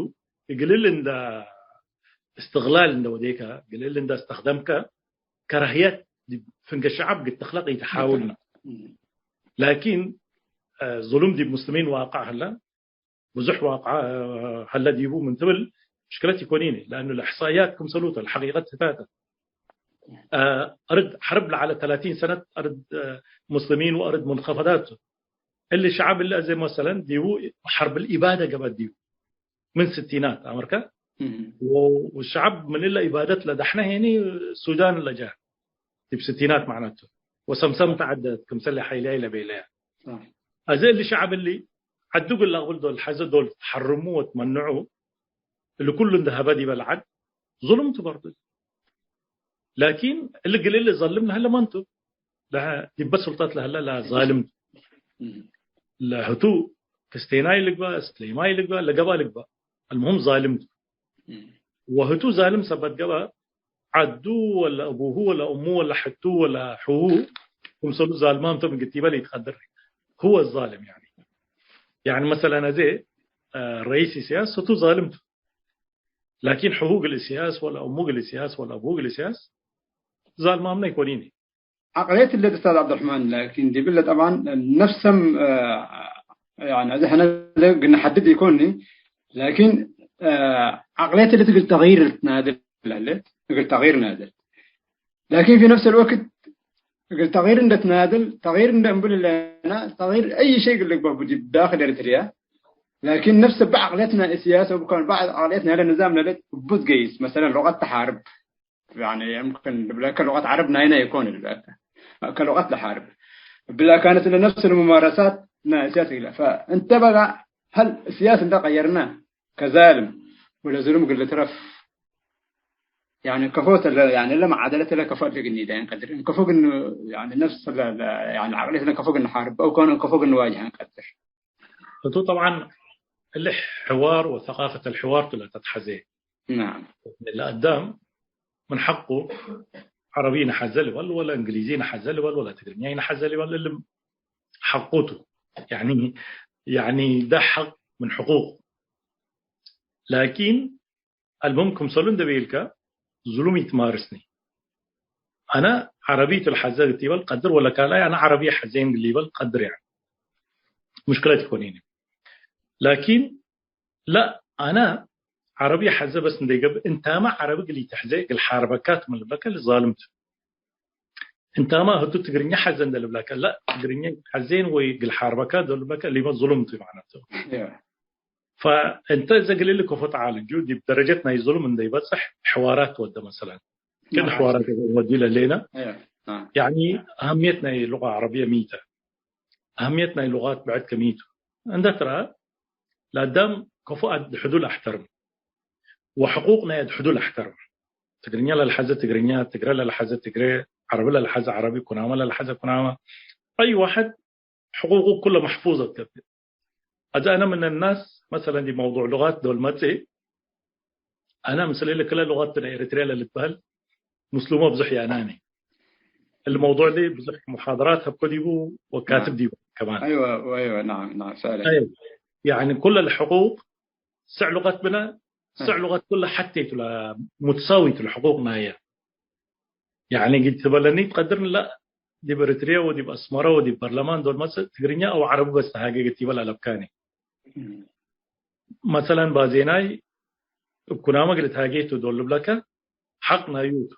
እግልል እንደ እስትግላል እንደ ወዴከ፣ እግልል እንደ እስተክደምከ፣ ከራህየት ዲብ ፍንገ ሸዐብ ግድ ትክለቅ ኢተሓውል። ም። ላኪን፣ አ፣ ዙሉም ዲብ ሙስሊሚን ዋቅዕ ህለ፣ ብዙሕ ዋቅዕ፣ አ፣ ሀለ ዲቡ ምን ትብል ምሽክለት ኢኮኒኒ፣ ለአኑ ለእሕሳእያት ክምሰሉተ፣ ለሐቂቀት ህታተ። አ፣ አርድ ሐርብ ለዐለ ተላቲን ሰነት አርድ፣ አ፣ ሙስሊሚን ወአርድ ሙንኸፈዳት ቱ። እሊ ሸዐብ እሊ አዜ መሰለን ዲቡ ሐርብ ልኢባደ ገብአት ዲቡ ምን ስቲናት አመርከ። እም። ወ-፣ ወሸዐብ ምን እለ ኢባደት ለዳሕነ ሄኒ ሱዳን ለጃ ዲብ ስቲናት ማዕነቱ ወሰምሰም ተዐደት ክምሰል ሐይልያይ ለቤለያ። ሳሕ። አዜ እሊ ሸዐብ እሊ ዐዱ እግል ለአቅብል ዶል ሐዘ ዶል ተሐርሙ ወትመንዑ እሊ ኩሉ እንደ ሀበ ዲበ ለዐድ ዙሉም ቱ በርዱ። ላኪን እሊ እግል እሊ ዘልም ለሀለ መን ቱ? ለሀ-፣ ዲበ ሱልጠት ለሀለ ለዛልም ቱ። እም። ለህቱ ክስቴናይ ልግበእ፣ እስሌማይ ልግበእ፣ ለገባ ልግበእ፣ አልሙሁም ዛልም ቱ። እም። ወህቱ ዛልም ሰበት ገብአ፣ ዐዱ ወለ አቡሁ ወለ እሙ ወለ ሕቱ ወለ ሕሁ ክምሰሉ ዛልማም ቶም እግል ቲበ ለኢትቀድር። ህወ ዛልም ያኒ። ያኒ መሰለን አዜ፣ አ፣ ረኢስ ኢሰያስ ህቱ ዛልም ቱ። ላኪን ሕሁ እግል ኢሰያስ ወለ እሙ እግል ኢሰያስ ወለ አቡሁ እግል ኢሰያስ ዛልማምነ ኢኮኒኒ። ዐቅልየት እለ ኡስታዝ ዐብዱረሕማን፣ ላኪን ዲብለ ጠብዓን ነፍሰም፣ አ፣ ያኒ፣ እዚ ሕነ እግል ነሐድድ ኢኮኒ፣ ላኪን፣ አ፣ ዐቅልየት እለ እግል ተግይር ትናድል ለህሌት፣ እግል ተግይር ናድል። ላኪን ፊ ነፍስ አልወቅት እግል ተግይር እንደ ትናድል፣ ተግይር እንደ እንብል እለና፣ ተግይር አይ ሸይ እግል ልግበእ ቡ ዲብ ዳክል ኤረትርያ፣ ላኪን ነፍስ እበ ዐቅልየት ናይ ኢሰያስ ወብከን በዐድ ዐቅልየት ናይለ ንዛም ለህሌት እቡ ትገይስ፣ መሰለን ሉቀት ተሓርብ፣ ያኒ፣ የምክን ልብለከ ሉቀት ዐረብ ናይነ ኢኮን ልብለከ፣ ከሉቀት ለሓርብ። እብላ ካነት ለነፍስ ለሙማረሳት ናይ እስያስ ኢለ። ፈእንተ በጋ፣ ሀል እስያስ እንደ ቀየርና፣ ከዛልም ወለዝሉም እግል ልትረፍ፣ ያኒ፣ ከፎ ተ-፣ ያኒ፣ ለመዓደለት ለከፎ እግል ንዳይ እንቀድር። እንከፎ እግል፣ ያኒ፣ ነፍስ ለ-፣ ለ-፣ ያኒ፣ ዐቅልየት ለከፎ እግል ንሓርብ፣ አው ከሆነ እንከፎ እግል ንዋጅህ እንቀድር። እቱ ጠብዓን እሊ ሕዋር ወሰቃፈት አልሕዋር ቱ ለተትሐዜ። ነዓም። ለአዳም ምን ሐቁ ዐረቢ ነሐዘ ልበል ወለ እንግሊዚ ነሐዘ ልበል ወለ ትግርኛ ነሐዘ ልበል፣ እሊ ሐቁ ቱ። ያኒ፣ ያኒ ደ ሐቅ ምን ሕቁቅ። ላኪን አልሙም ክምሰሉ እንደ ቤልከ፣ ዝሉም ኢትማርስኒ። አነ ዐረቢ ቱ ለሐዘ እግል ሊበል ቀድር፣ ወለ ካልኣይ አነ ዐረቢ ሐዜን እግል ሊበል ቀድር፣ ያኒ ሙሽክለት ኢኮኒኒ። ላኪን ላ፣ አነ ዐረቢ ሐዘ በስ እንደ ገብእ፣ እንታመ ዐረቢ እግል ኢተሐዜ እግል ሓርበካ ቱ ምን ልብለከ ለዛልም ቱ። እንታመ ህቱ ትግርኛ ሐዘ እንደ ልብለከ፣ ላ፣ ትግርኛ ሐዜን ወይ እግል ሓርበካ ቱ ልብለከ፣ ሊመ ዝሉም ቱ ማዕነቱ። ያ። ፈእንተ እዘ እግል እሊ ከፎ ተዓልጁ፣ ዲብ ደረጀት ናይ ዝሉም እንደ ኢበጽሕ ሕዋራት ትወደ መሰለን። ክል ናም። ሕዋራት ወዲ ለሌና። አያ፣ ናም። ያኒ አህምየት ናይ ሉቀ ዐረብየ ሚ ተ? አህምየት ናይ ሉቃት ብዕድ ከሚ ቱ? እንደ ትረአ፣ ለአዳም ከፎ አድሕዱ ለአሕተርም፣ ወሕቁቅ ናይ አድሕዱ ለአሕተርም። ትግርኛ ለልሐዘ ትግርኛ፣ ትግረ ለልሐዘ ትግረ፣ ዐረቢ ለልሐዘ ዐረቢ፣ ኩናማ ለልሐዘ ኩናማ። አይ ዋሕድ ሕቁቁ ኩለ መሕፉዘት ገብእ። አዜ አነ ምን ናስ መሰለን ዲብ መውዱዕ ሉጋት ዶል መጽእ፣ አነ ምስል እሊ ክለ ሉጋት ናይ ኤሪትርያ ለልትበህል ምስሉመ ብዙሕ ያናኒ። እሊ መውዱዕ እሊ ብዙሕ ሙሓደራት ሀብኮ ዲቡ ወካትብ ናም። ዲቡ ከማን። አይወ፣ አይወ፣ ናም፣ ናም፣ ሰአለ። አይወ። ያኒ ኩለ ለሕቁቅ ስዕ ሉቀት ብነ፣ ስዕ ሉቀት ኩለ ሐቴ ቱ ለሙትሳዊ ቱ ለሕቁቅ ናየ። ያኒ እግል ትበለኒ ትቀድርኒ ላ፣ ዲብ ኤሪትርየ ወዲብ አስመረ ወዲብ በርለማን ዶል መጽእ ትግርኛ አው ዐረቢ በስ ተሃጌ እግል ቲበል አለብካኒ። እም። መሰለን ባዜናይ እብ ኩናመ እግል ትሃጌ ቱ ዶል ልብለከ ሐቅ ናዩ ቱ።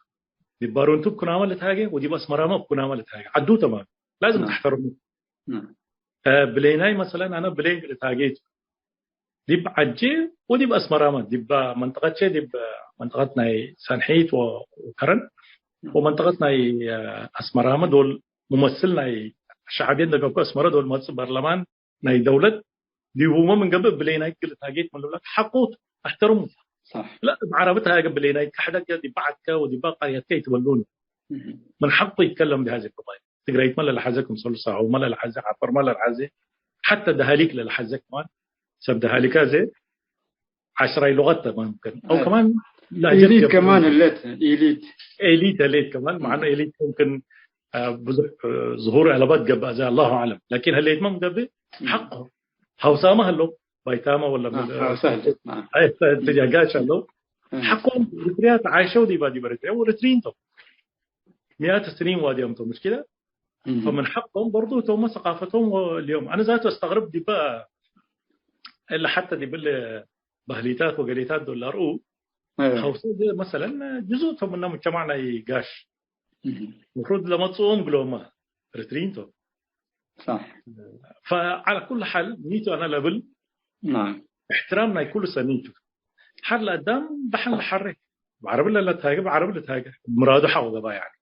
ዲብ ባሮንቱ እብ ኩናመ ልትሃጌ ወዲብ አስመራመ እብ ኩናመ ልትሃጌ። ዐዱ ተማም። ላዝም ናም። ተሕተርሙ። ናም። አ፣ ብሌናይ መሰለን አነ ብሌን እግል ትሃጌ ቱ። ዲብ ዐጄ ወዲብ አስመራመ፣ ዲብ መንጠቀቼ፣ ዲብ መንጠቀት ናይ ሰንሒት ወ-፣ ወከረን፣ ወመንጠቀት ናይ አስመራመ ዶል ሙመስል ናይ ሸዐብየ እንደ ገብከ አስመረ ዶል መጽእ በርለማን ናይ ደውለት ዲቡመ ምን ገብእ ብሌናይት እግል ትሃጌት ምን ልብለክ ሐቁ ቱ፣ አሕተርሙ። ሳሕ። ለእብ ዐረቢ ትሃጌ ብሌናይት ከሕደከ ዲብ በዐድከ ወዲብ ቀርየትከ ኢትበሉኒ። እህ። ምን ሐቁ ይትከለም ዲብ ሀዜ ቀባይል። ትግራይትመ ለለሐዜ ክምሰሉ ሳሆመ ለለሐዜ ዐፈርመ ለለሐዜ ሐተ ደሃሊክ ለለሐዜ ከማን ሰብ ደሃሊክ አዜ ዐሽራይ ሉቀት ተ ማምክን። አው አይ። ከማን ለህጀት ኤሊት ገብእ ከማን ሙምክን። ህሌት፣ ኤሊት። ኤሊት ህሌት ከማን፣ መዓኑ እም። ኤሊት ሙምክን፣ አ፣ ብዙሕ፣ አ፣ ዝሁር አለባት ገብእ አዜ አላሁ አዕለም። ላኪን ህሌትመ ምን ገብእ እም። ሐቆ። ሐውሳመ ህለው፣ ባይታመ ወለ አዎ፣ ምን፣ ሐውሳ ህሌት፣ አዎ። አይ፣ ተ-፣ እም። ተጃጋሽ ህለው። እም። ሐቆም ኤሪትሪያ ተዓይሸው ዲባ ዲብ ኤሪትሪያ ወኤሪትሪን ቶም። ሚአት ስኒን ዋድያም ቶም፣ ምሽኪለ። እም። ፈምን ሐቆም በርዱ ቶመ ሰቃፈቶም ወ-፣ ልዮም። አነ ዛቱ አስተግርብ ዲበ እለ ሐተ ዲብ እለ ባህሊታት ወገሌታት ዶል ለአርኡ፣ አዎ። ሐውሰ እዘ መሰለን ጅዙእ ቶም ምነ ሙጅተማዕ ናይ ጋሽ። እህ። መፍሩድ ለመጽኦም እግሎም ኤሪትሪን ቶም። ሳሕ። ፈዐለ ኩሉ ሓል ኒቱ አነ ለብል ናም። እሕትራም ናይ ኩሉ ሰብ ኒቱ። ሐር ለአዳም ደሐን ለሐሬ። በዐረቢ ለለትሃጌ፣ በዐረቢ ልትሃጌ። ምራዱ ሐቆ ገብአ ያኒ።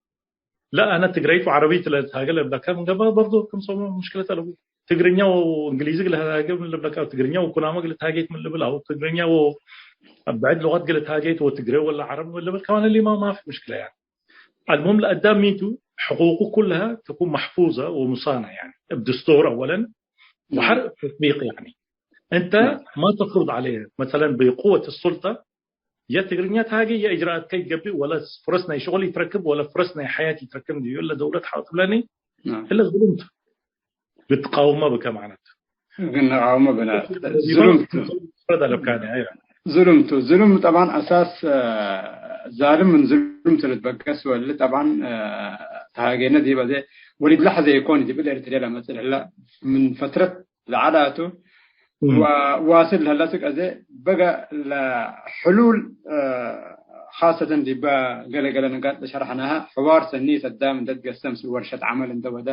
ለአነ ትግረይት ወዐረቢት ለልትሃጌ ለብለከ ምን ገብአ በርዶ ክም ሰው ሙሽክለት አለቡ። ትግርኛ ወእንግሊዝ እግል ልትሃጌ ምን ልብለከ፣ ትግርኛ ወኩናማ እግል ልትሃጌት ምን ልብል፣ አው ትግርኛ ወብዕድ ሉቀት እግል ልትሃጌት ወትግሬ ወላ ዐረብ ምን ልብል፣ ከማን እሊማ ማፊ ሙሽክለ ያኒ። አልሙህም ለአዳም ሚቱ ሕቁቁ ኩልሃ ተኩን መሕፉዘ ወሙሳነ ያኒ፣ እብ ድስቶር አወለን፣ ናም። ወሐር ተጥቢቅ ያኒ። እንተ ናም። ማ ተፍሩድ ዐለየ፣ መሰለን ብቁወት ሱልጠ፣ የ ትግርኛ ተሃጌ፣ የ እጅራአት ከይ ገብእ፣ ወለ ፍረስ ናይ ሽቁል ኢትረክብ፣ ወለ ፍረስ ናይ ሐያት ኢትረክብ እንዲዩ፣ እለ ደውለት ሐው ትብለኒ፣ ናም። እለ ዝሉም ቱ። ልትቃውመ ብከ ማዕነት። ግን ንቃውመ ብነ። ዝሉም ቱ። ፍረድ አለብካኒ፣ አይዋ። ዝሉም ቱ። ዝሉም ጠብዓን አሳስ፣ አ፣ ዛልም ምን ዝሉም ቱ ልትበገስ ወሊ ጠብዓን፣ አ፣ ተሃጌነ ዲብ አዜ ወሊድ ለሐዘ ኢኮን ዲብ ኤሪትርያ ለመጽእ ለህላ ምን ፈትረት ለዐላቱ እም። ወዋስል ለህላ ሱቅ አዜ በገ ለሕሉል፣ አ፣ ኻሰተን ዲበ ገለ ገለ ንቃጥ ለሸርሐናሀ ሕዋር ሰኒ ሰዳም እንደ ትገሰም ሲ ወርሸት ዐመል እንደ ወደ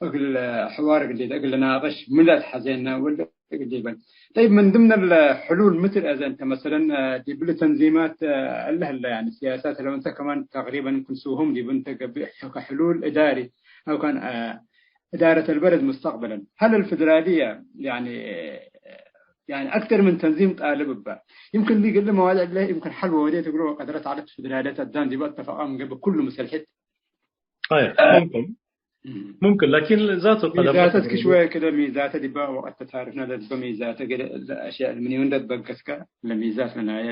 እግል ሕዋር እግል፣ እግል ልናቅሽ ምን ለአትሐዜነ ወለ እግል ይበል። ጠይብ፣ ምን ድምነ ለሕሉል ምትር አዘ እንተ መሰለን፣ አ፣ ዲብሊ ተንዚማት፣ አ፣ እለ ህለ፣ ያኒ፣ ሲያሳት ለው እንተ ከማን ተቅሪበን ክም ስሁም ዲብ እንተ ገብእ ከሕሉል እዳሪ አው ካን፣ አ፣ እዳረት አልበለድ ሙስተቅበለን። ሀል አልፌደራልየ፣ ያኒ፣ ያኒ፣ አክተር ምን ተንዚም ጣልብ እበ። ይምክን ሊግል መዋድዕ እለ ይምክን ሐል ወወዴ ትግሎ ወቀድረት ዐለት ፌደራልየት አዳም ዲበ አተፈቀ ምን ገብእ ኩሉ ምሰልሕት አይ፣ ሙምክን፣ እም። ሙምክን፣ ላኪን ዛቱ ጠለብ ሚዛተት ለትግርኛ ክሽወ ክለ ሚዛተ ዲባ ወቀት ተታርፍነ ለልበ ሚዛተ ገለ እለ አሽያእ ምን እንደ ትበገስከ ለሚዛት ለናየ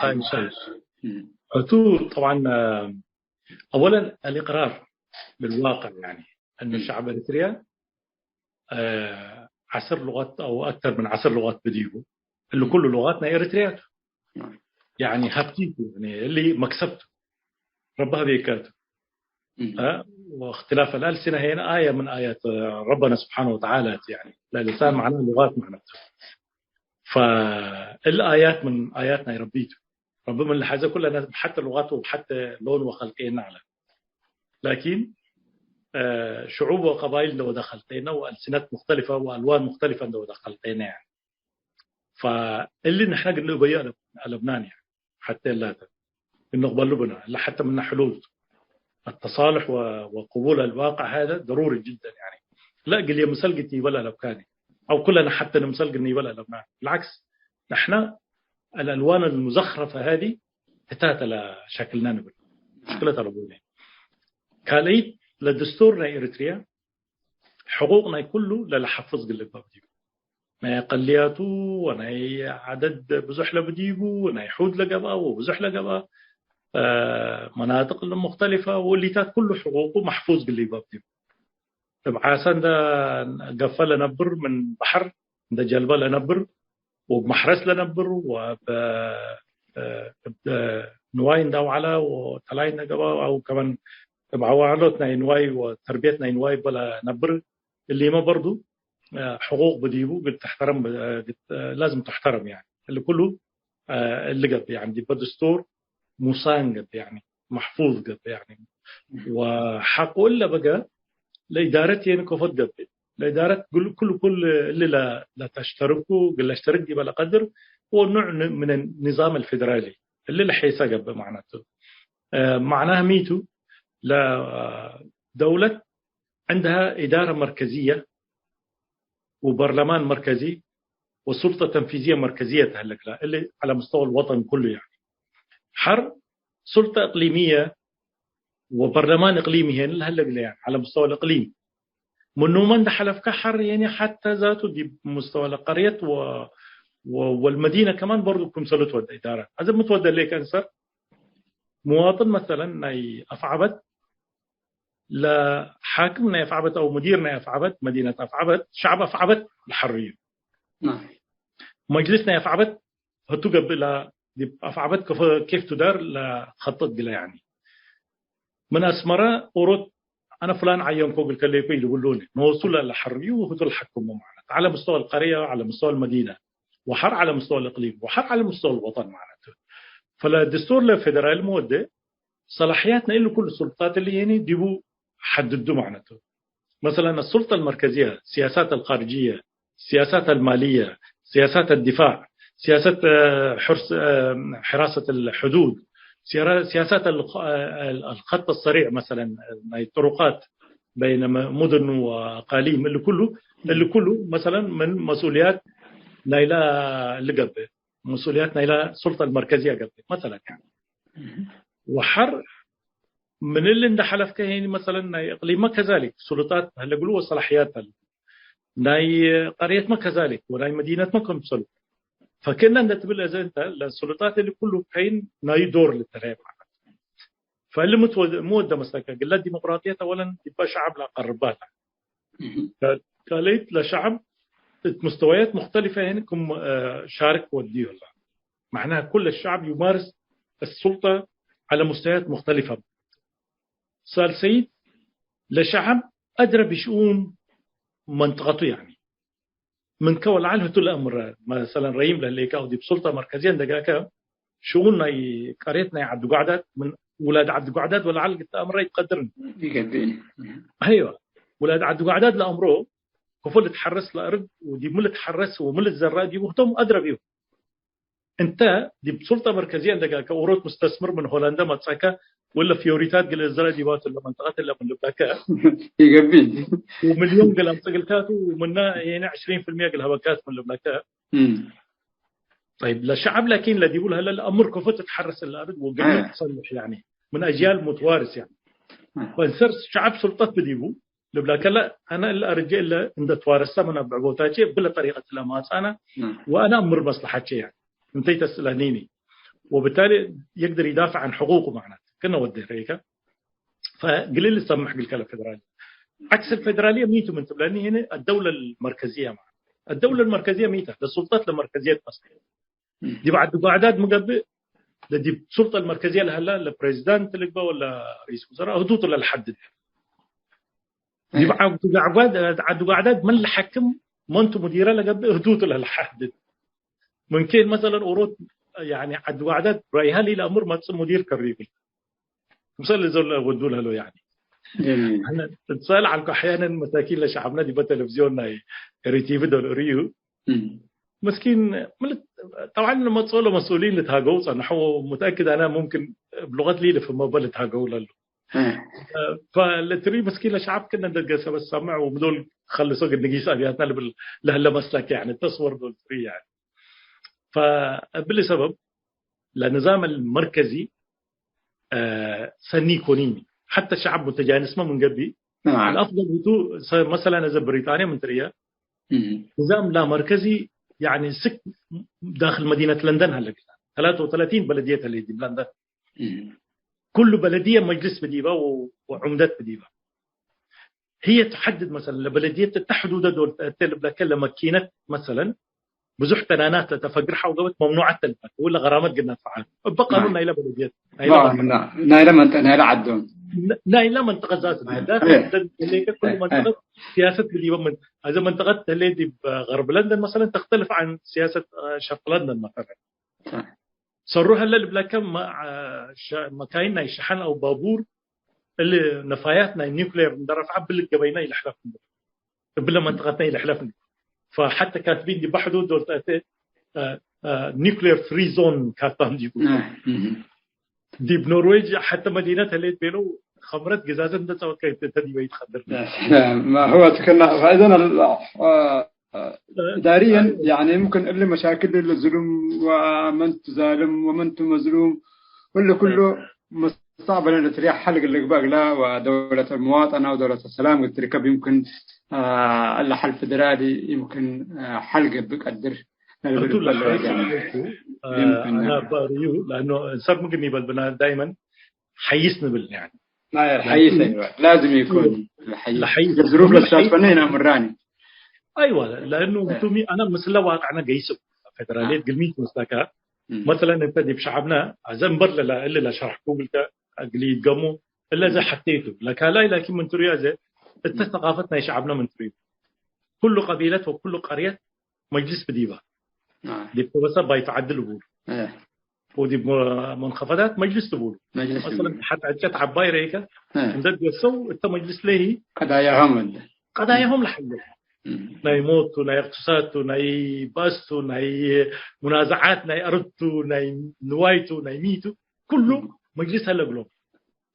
አይ፣ ምሳሌ። እም። እቱ ጠብዓን፣ አወለን አልእቅራር ብልዋቅዕ፣ ያኒ፣ እነ እም። ሸዕብ ኤሪትርያ አ፣ ዐሰር ሉቀት አው አክተር ምን ዐሰር ሉቀት ብዲቡ። እሊ ኩሉ ሉቀት ናይ ኤሪትርያ ቱ። ናም። ያኒ ሀብቲ ቱ፣ ያኒ እሊ መክሰብ ቱ። ረቢ ሀቤከ ቱ። እም። አ፣ ወእክትላፍ አልአልሲነ ሄነ አየ ምን አያት ረበና ስብሓነ ወተዓላ ቱ፣ ያኒ ለልሳን ናም። መዕና ሉቀት መዕነቱ። ፈእሊ አያት ምን አያት ናይ ረቢ ቱ። ረቢ ምን ለሐዘ ኩለነ ብሐተ ሉቀት ወብሐተ ሎን ወከልቄነ ዐለ። ላኪን፣ አ፣ ሽዑብ ወቀባይል እንደ ወደ ከልቄነ ወአልስነት ሙክተሊፈ ወአልዋን ሙክተሊፈ እንደ ወደ ከልቄነ፣ ያኒ። ፈእሊ ንሕነ እግል ንእበዩ አለብ-፣ አለብናን፣ ያኒ። ሐቴ ላተ እግል ንቅበሉ ብነ፣ እለ ሐተ ምነ ሕሉል ቱ። التصالح و-، وقبول الواقع هذا ضروري جدًا، ያኒ። ለእግል የምሰል ግት ይበል አለብካኒ። አው ኩለነ ሐተ ንምሰል ግት ይበል አለብናን። ብልዓክስ፣ ንሕነ الألوان المزخرفة هذه ህታተ ለሸክልነ ንብል። ምሽክለት አለቡ። ካልአይት ለድስቱር ናይ ኤሪትርያ ሕቁቅ ናይ ኩሉ ለለሐፍዝ ግልባብ ዲቡ። ናይ አቀልያቱ ወናይ ዐደድ ብዙሕ ለብዲቡ፣ ናይ ሑድ ለገብአ ወብዙሕ ለገብአ፣ አ፣ መናጥቅ ሙክተሊፈ ወእሊታት ኩሉ ሕቁቁ መሕፉዝ ግልባብ ዲቡ። እብ ዓሰ እንደ ገፈ ለነብር ምን በሐር እንደ ጀልበ ለነብር ወእብ መሕረስ ለነብር ወእብ፣ እ፣ እብ ንዋይ እንደ አውዓለ ወተላይ እንደ ገብአ አው ከመን እብ ዐዋዕሎት ናይ ንዋይ ወተርብየት ናይ ንዋይ እበ ለነብር እሊመ በርዱ፣ እ፣ ሕቁቅ ብዲቡ እግል ትሕተረም፣ እ፣ እግል፣ እ፣ ላዝም ትሕተረም ያኒ። እሊ ኩሉ፣ እ፣ እሊ ገብእ ያኒ ዲበ ድስቱር ሙሳን ገብእ ያኒ። መሕፉዝ ገብእ፣ ያኒ፣ ወሐቁ እለ በገ ለኢዳረት የኒ ከፎት ገብእ። ለኢዳረት ግሉ፣ ኩሉ፣ ኩል እሊ ለ-፣ ለተሽተርኩ፣ እግል ለሽተርክ ዲበ ለቀድር፣ ወኑዕ ን-፣ ምን ንዛም አልፌደራሊ፣ እሊ ለሔሰ ገብእ ማዕነቱ። እ፣ ማዕናህ ሚቱ፣ ለደውለት عندها إدارة مركزية وبرلمان مركزي وسلطة تنفيذية مركزية تهلك لها، اللي على مستوى الوطن كله يعني. حر سلطة إقليمية وبرلمان إقليمي هين اللي هلك لها يعني على مستوى الإقليم. منو من ده حلف كحر يعني حتى ذاته دي مستوى القرية و... و... والمدينة كمان برضو كم سلطة ود إدارة. هذا متودى ليك أنسر مواطن مثلًا ናይ ኣፍዓበት ለሓክም ናይ ኣፍዓበት አው ሙዲር ናይ ኣፍዓበት መዲነት ኣፍዓበት ሸዕብ ኣፍዓበት ለሐርዩ። ናም። መጅልስ ናይ ኣፍዓበት ህቱ ገብእ ለ ዲብ ኣፍዓበት ከፈ-፣ ኬፍ ቱዳር ለኸጥጥ ግለ ያኒ። ምን አስመረ ኦሮት አነ ፍላን ዓየንኮ እግል ከሌኮ ኢልብሉኒ። ኖሱ ለለሐርዩ ህቱ ለሐክሙ ማለት። على مستوى القرية، على مستوى المدينة. ወሐር على مستوى الإقليم ወሐር على مستوى الوطن ማለት። ፈለድስቱር ለፌደራል መወደ ሰላሕያት ናይ እሉ ኩሉ ሱልጣት እሊ የኒ ዲቡ ሐድዱ ማዕነቱ። መሰለን፣ السلطة المركزية، السياسات الخارجية، السياسات المالية، سياسات الدفاع، سياسة، آه، حرص-، آه، حراسة الحدود، سيارة-، سياسات الخ-، آه، الخط السريع مثلًا، آه، ናይ ጥሩቃት በይነ መ-፣ ሙድን ወአቃሊም፣ እሊ ኩሉ፣ እሊ ኩሉ መሰለን ምን መስኡልያት ናይላ ልገብእ። مسؤوليات ናይላ ሱልጠ አልመርከዝየ ገብእ መሰለን፣ ያኒ፣ ወሐር ምን እሊ እንደ ሐለፍከ ሄኒ፣ መሰለን፣ ናይ እቅሊምመ ከዛሊክ ሱሉጣት ሀለ እግሉ ወሰላሕያት ሀለ፣ ናይ ቀርየትመ ከዛሊክ ወናይ መዲነትመ ክምሰሉ። ፈክእነ እንደ ትብል፣ እዘ እንተ ለሱሉጣት እሊ ኩሉ ከይን ናዩ ዶር ልትረኤ ማለት። ፈእሊ ምትወ-፣ ምወደ መስለከ፣ ግለ ዲሞቅራጥየት አወለን ዲበ ሸዐብ ለአቀርባ ተ። እህ። ከ-፣ ካልእት ለሸዐብ እት ሙስተወያት ሙክተሊፈ ህን ክም፣ እ፣ ሻርክ ወድዩ ህለ። معناها كل الشعب يمارس السلطة على مستويات مختلفة. ሳልሰይት ለሸዐብ አድረ ብሽኡን መንጠቀቱ፣ ያኒ፣ ምንከ ወለዐል ህቱ ለአምረ። መሰለን ረይም ለህሌከ አው ዲብ ሱልጠ መርከዝየ እንደጋከ ሽኡን ናይ ቀርየት ናይ ዐዲ ጓዕዳት ምን ውላድ ዐዲ ጓዕዳት ወለዐል ልትአምረ ኢትቀድርን። ይገብእኒ። አይወ። ውላድ ዐዲ ጓዕዳት ለአምሮ ክፉ ልትሐረስ ለአርድ ወዲብ ምን ልትሐረስ ወምን ልትዘራእ ዲቡ ህቶም አድረ ቢሁ። እንተ ዲብ ሱልጠ መርከዝየ እንደጋከ ኦሮት ሙስተስምር ምን ሆላንደ መጽአከ ወለ ፍዮሪታት ግለ ልዘረእ ዲባቱ ለመንጠቀት እለ ምን ልብለከ ይገብእኒ። ወምልዮን ግል አምጽእ ግልካቱ ምና የነ ዕሽሪን ፍልምየ ግል ሀበካት ምን ልብለከ። እም። ጠይብ፣ ለሸዐብ ላኪን ለዲቡ ለሀለ ለአምር ከፎ ትትሐረስ እለ አርድ ወገሚዕ አ። ትሰልሕ፣ ያኒ፣ ምን አጅያል ሙትዋርስ፣ ያኒ። አ። ፈእንሰር ሸዐብ ሱልጠት ብዲቡ ልብለከ፣ ለ፣ አነ እለ አርድ እለ እንደ ትዋረሰ ምን አብዕቦታቼ ብለ ጠሪቀት ለማጽአነ አ። ወአነ አምር መስለሐቼ፣ ያኒ፣ እንተ ኢተስእለኒኒ። ወብታሊ የቅድር ይዳፍዕ ዐን ሕቁቁ፣ ማዕናት፣ ክነ ወዴ ረኢከ። ፈግልል ልሰምሕ ግልከ ለፌደራል። ዐክስ الفيدرالية ሚ ቱ ምን ትብለኒ፣ ህነ الدولة المركزية ማለት። الدولة المركزية ሚ ተ? ለሱልጠት ለመርከዝየት መስል። እም። ዲብ ዐዲ ጓዕዳት ምገብእ፣ ለዲብ ሱልጠ ለመርከዝየ ለሀላ፣ ለፕሬዚዳንት ልግበእ ወለ ርኢስ ውዘራእ ህዱቱ ለልሐድድ። ዲብ እህ። ዐዲ ጓዕዳት፣ ዐዲ ጓዕዳት ምን ለሐክም፣ መንቱ ሙዲረ ለገብእ ህዱቱ ለልሐድድ። ምንኬን መሰለን ኦሮት፣ ያኒ፣ ዐዲ ጓዕዳት ራይሃሊ ለአምር መጽእ ሙዲር ከሪብል። ክምሰል እዞ ለወዱ ለህለው፣ ያኒ። ጀሚል። አነ እትሰአል ዐልኩ አሕያነን መሳኪን ለሸዐብነ ዲበ ቴሌቪዝዮን ናይ ኤሪ ቲቪ ዶል እርዩ። እም። መስኪን፣ ምልት፣ ጠብዓን ለመጽኦ ለመስኡሊን ልትሃገው ጸንሐው፣ ሙተአክድ አነ ሙምክን ብሉቀት ሊ ልፍህመ በ ልትሃገው ለሉ። እ። ፈለትሪ መስኪን ለሸዐብ ክነ እንደ ገሰ በሰምዕ ወምዶል ከልሶ ግድ ንጊስ አብያትና ልብል ለህለ መስለክ፣ ያኒ፣ ተስወር ዶል ትሪ፣ ያኒ። ፈእብሊ ሰበብ ለንዛም አልመርከዚ፣ አ፣ ሰኒ ኢኮኒሚ፣ ሐተ ሸዐብ ሙተጃንስመ ምን ገብእ፣ ነዓም። አልአፍደል ህቱ ሰ-፣ መሰለን እዘ ብሪጣንየ ምን ትርእየ፣ እም። ንዛም ላመርከዚ፣ ያኒ ስክ ዳክል መዲነት ለንደን ሀለ ግላ፣ ተላተ ወተላቲን በለድየት ሀለ ዲብ ለንደን። እም። ኩሉ በለድየ መጅልስ ብዲበ ወ-፣ ወዑምደት ብዲበ። ህየ ትሐድድ መሰለን ለበለድየት እተ ሕዱደ ዶል ተአቴ ልብለከ ለመኪነት መሰለን ብዙሕ ተናናት ለተፈግር ሐው ገብት መምኑዓት ተልፈት ወለ ገራመት ግናት ፈዓል። እበ ቃኑን ናም። ናይለ በለድየት፣ ናይለ ናም፣ መንጠቀት። ናም። ናይለ መንጠ-፣ ናይለ ዐዶም። ን-፣ ናይለ መንጠቀት ዛት ናይለ። እህ። ለከ ኩሉ እህ። መንጠቀት ሲያሰት ብዲበ ምን፣ አዘ መንጠቀት ህሌ ዲብ ገርብ ለንደን መሰለን ተክተልፍ ዐን ሲያሰት፣ አ፣ ሸርቅ ለንደን መሰለን። ሰ- ሰሩ ሀለ ልብለከ መ-፣ ሸ-፣ መካይን ናይ ሸሐን አው ባቡር እሊ ነፋያት ናይ ኒውክሌር እንደ ረፍዐ እብሊ ገበይና ኢልሕለፍ እንዶ። እብለ መንጠቀትና ኢልሕለፍ እንዶ። ፈሐተ ካትቢን ዲብ በሕዱ ዶል ተአቴ፣ አ፣ አ፣ ኒውክሌር ፍሪ ዞን ካትባም ዲቡ። አ፣ እህ። ዲብ ኖርዌጅ ሐተ መዲነት ህሌት ቤለው ከምረት ግዛዘ እንተ ጸወከ እተ ዲበ ኢትቀድር። ما هو تكلم فإذا ال- آه، إداريا يعني ممكن እሊ መሻክል እሊ ዝሉም ወመን ቱ ዛልም ወመን ቱ መዝሉም እሊ ኩሉ ሙስተቅበለን እትርያሕ ሐል እግል ልግበእ እግላ ወደውለት ሙዋጠና ወደውለት ሰላም እግል ትርከብ يمكن እሊ ሐል ፌደራሊ يمكن ሐል ገብእ ቀድር ለልብል እቱ ለሐይስ ይፈልግ። ይፈልግ። يمكن አነ በርእዩ ለአኖ ሰብ ምግን ይበል ብና ዳይመን ሐይስ ንብል ያኒ። አይ፣ ሐይስ፣ ላኪን አይዋ፣ ላዝም ይኩን ለሐይስ። ለሐይስ። ለዝሩፍ ኩሉ ለሳትፈነ ሐይስ። ኢና ምራኒ። አይዋ፣ ለእኑ እ። እንቱሚ አነ ምስለ ዋቅዕነ ገይስ ፌደራልየት አ። ግልሚት መስለከ እም። መሰለን እንተ ዲብ ሸዐብነ አዘ እምበር ለላ እሊ ለሸርሕኩ እግልከ እግል ይትገሙ እለ ዘ እም። ሐቴቱ ለካላይ ላኪን ምን ትሩያ ዘ እተ እም። ሰቃፈት ናይ ሸዐብነ ምን ትሩዩ ኩሉ ቀቢለት ወኩሉ ቀርየት መጅልስ ብዲባ አ። ዲብ ተበሰ ባይቱ ዐድል እቡሉ አ። ወዲብ መ-፣ መንከፈታት መጅልስ ትቡሉ። መጅልስ መሰለን ትቡሉ። ሐት ዕጨት ዐባይ ረይከ አ። እንደ ገሰው እተ መጅልስ ለሂ ቀዳያሆም እንደ። ቀዳያሆም ለሐየው። እም። ናይ ሞቱ፣ ናይ እቅትሳቱ፣ ናይ ባስቱ፣ ናይ ሙናዘዓት፣ ናይ አርድቱ፣ ናይ ንዋይቱ፣ ናይ ሚቱ፣ ኩሉ እም። መጅልስ ሀለ እግሎም።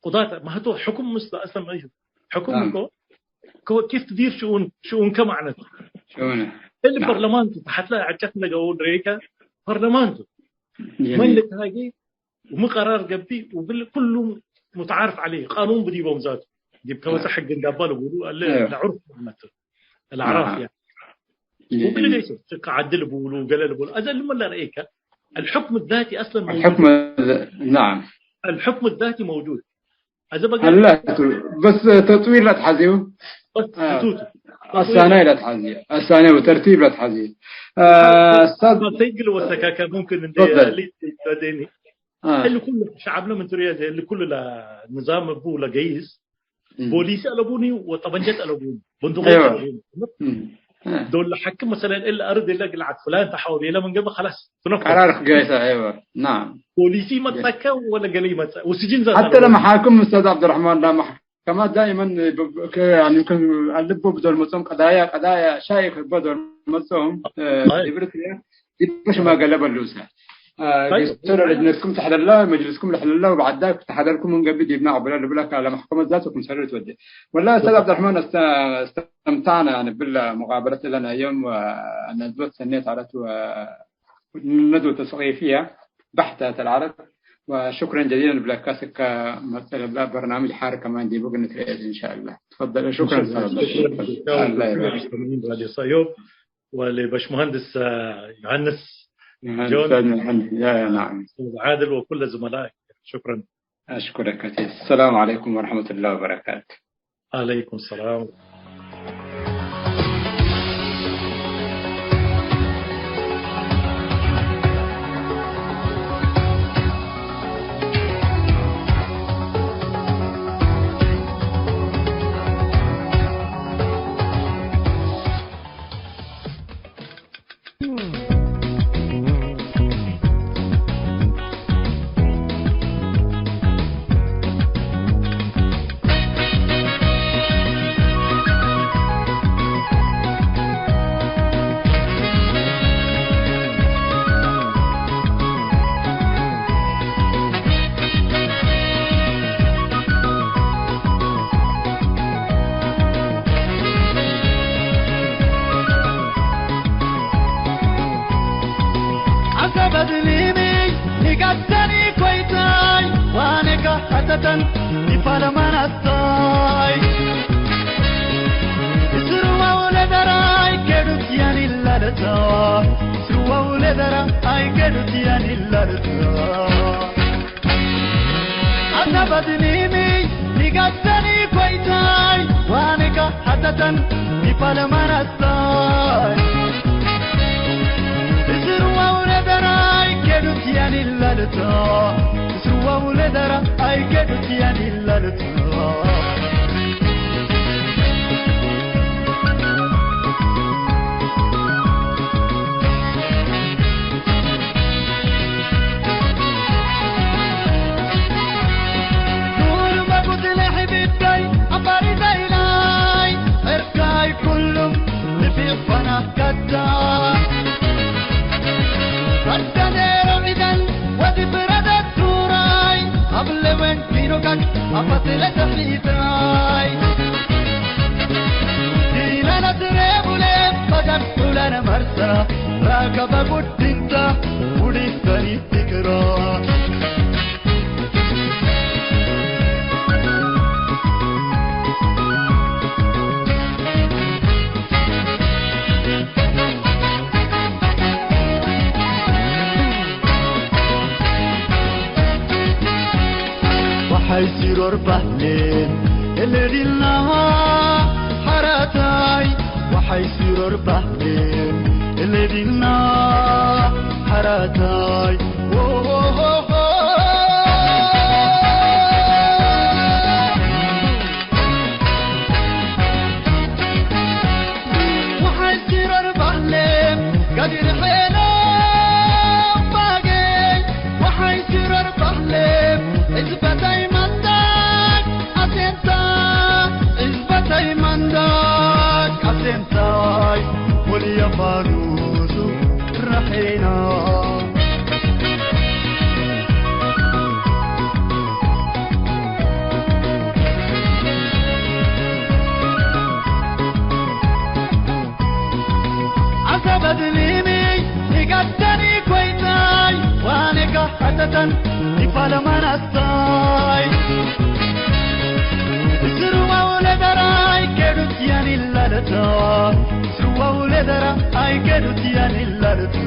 ቁዳት ማህቶ ሕኩም ምስሉ አስለን መጅልስ። ሕኩም አም። እኮ፣ እኮ ኪፍ ትዲር ሽኡን፣ ሽኡንከ ማዕነቱ። ሽኡነ። እሊ ናም። ፐርለማንቱ፣ ተሐትለ ዕጨት ለገው ድሬከ ፐርለማንቱ። ጀሚል። መን ልትሃጌ ወሚ ቀራር ገብእ ወግል ኩሉ ሙተዓርፍ ዐለዩ። ቃኑን ብዲቦም ዛቱ። ዲብ ተወሰ አም። ሕግ እንዳባ ልቡሉ አለ አዮ። ለዕሩፍ መቱ። ለአዕራፍ አሃ። ያ። ጀሚል። ወግል ገይሶ፣ ሽክ ዐድል ልቡሉ፣ ገለ ልቡሉ። አዘ ልመ ለረኤከ፣ الحكم الذاتي أصلًا موجود. الحكم ذ-، نعم. الحكم الذاتي موجود. አዘ በገ አላቱ፣ በስ ተጥዊር ለትሐዜው፣ በስ አ፣ ህቱቱ። አሳናይ ለትሐዜ፣ አሳናይ ወተርቲብ ለትሐዜ። አ፣ ኡስታዝ፣ ሰይድ ግል ወሰካከ ሙምክን እንደ ተፈደል። ሊት ተደኒ። አ። እሊ ኩሉ ሸዐብነ ምን ትርየ ዘ፣ እሊ ኩሉ ለንዛም እቡ ለገይስ፣ እም። ቦሊስ አለቡኒ ወጠበንጀት አለቡኒ፣ በንዱቆት አይዋ። አለቡኒ። እም። አ። ዶል ለሐክም መሰለን እሊ አርድ እለ ግልዓት ፍላን ተሐወል የለ ምን ገብእ ኸላስ ትነፍር። ቀራር ገይሰ፣ አይዋ። ናም። ቦሊሲ መጸከ ወለ ገሌ መጸ፣ ወስጅን ዘ ሐተ አለቡኒ። ለመሓክም ኡስታዝ ዐብዱረሕማን ለመሕ-፣ ከማ ዳይመን ብ-፣ ብ-፣ ከ-፣ ያኒ፣ ከ-፣ አልቦ ብዶል መጽኦም ቀዳያ፣ ቀዳያ ሻይክ ብዶል መጽኦም፣ እ፣ አይ። ኢብርት ዲበ ሽማገለ በሉሰ። እ፣ አይ። ጊሶ ለለጅነትኩም ተሕለላ፣ መጅልስኩም ለሕለላ፣ ወበዐዳ ተሐደርኩም ምን ገብእ ዲብና አቅብለ ልብለከ ለመሕከመት ዛት ወክምሰል ልትወዴ። ወላ ኡስታዝ ዐብዱረሕማን አስተ-፣ አስተምታዕና ንብል ሙቃበለት ለነ ዮም ወነዝወት ሰኔት ዐለት ወ-፣ الندوة التثقيفية بحتة العرب. وشكرًا جزيلًا لك سكة مثل برنامج حار كمان دي بقى نتريز إن شاء الله. تفضل. شكرًا. شكرًا. شكرًا. الله يبارك. مستمعين راديو صيوب ولبشمهندس، آه، يوهانس جون. أستاذ محمد. يا، يا، نعم. أستاذ عادل وكل زملائك. شكرًا. أشكرك كثير. السلام عليكم ورحمة الله وبركاته. عليكم السلام. አሰበ ድሊሚ ኒጋሰኒ ኮይታይ ዋኔካ ሐተተን ኒፋለማን አስታይ። እስርወው ለደራይ ኬዱት ያኒ ላለታ። እስርወው ለደራይ ኬዱት ያኒ ላለታ። አሰበ ድሊሚ ኒጋሰኒ ኮይታይ ዋኔካ ሐተተን ኒፋለማን አስታይ። እስርወው ለደራይ ኬዱት ያኒ ላለታ። እስርወው ለደራይ ኬዱት ያኒ ላለታ። ኑር መጉት ለሕቢብታይ አባሪታይ ላይ ዕርካይ ኩሉም ንፊዕ ፈናከታ። ፈርደኔ ረዒደን ወዲ ብረደት ቱራይ አብለወን ፊኖካክ አፋቴ ለተፊታይ ዲናና ትሬቡሌ በደር ጡለነ መርሰ ራከበ ቡድንተ ውዲት በኒ ትክሮ። ወሐይ ሲሮር ባህሌን እለ ዲልና ሐራታይ፣ ወሐይ ሲሮር ባህሌን እለ ዲልና ሐራታይ። ኦሆሆሆ። ወሐይ ሲረር ባህሌ ጋዲር ሐይለ ባጌ፣ ወሐይ ሲረር ባህሌ እዝበታይ መንዳቅ አሴንታ፣ እዝበታይ መንዳቅ አሴንታይ ወልየ ፋኑሱ ረሐይና። አሰበ ድሊሚ ኢቀደኒ ኮይታይ፣ ዋኔካ ሐተተን ኢፋለማናታይ። ስሩማው ለደራይ ኬዱት ያኒ ላለታ፣ ስሩማው ለደራይ ኬዱት ያኒ ላለታ።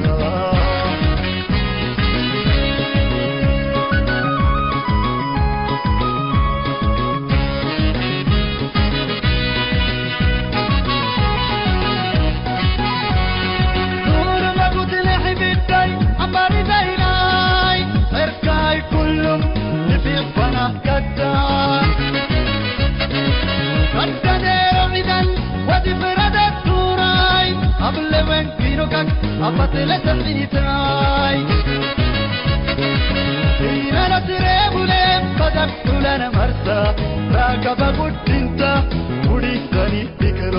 ኑር መጉት ለሕቢታይ አምባሪ ዳይላይ፣ ዕርካይ ኩሉም ንፊቅ ፈናህ ከታ። ከደደ ሮዒዳን ወዲ ፍረደት ቱራይ፣ አብለወን ኪኖካክ አፋት ለሰፊታይ። ኢናለት ሬቡሌ በደር ቱለነ መርሰ፣ ራከበ ቡድንተ፣ ውዲት ሰኒ ቢክሮ።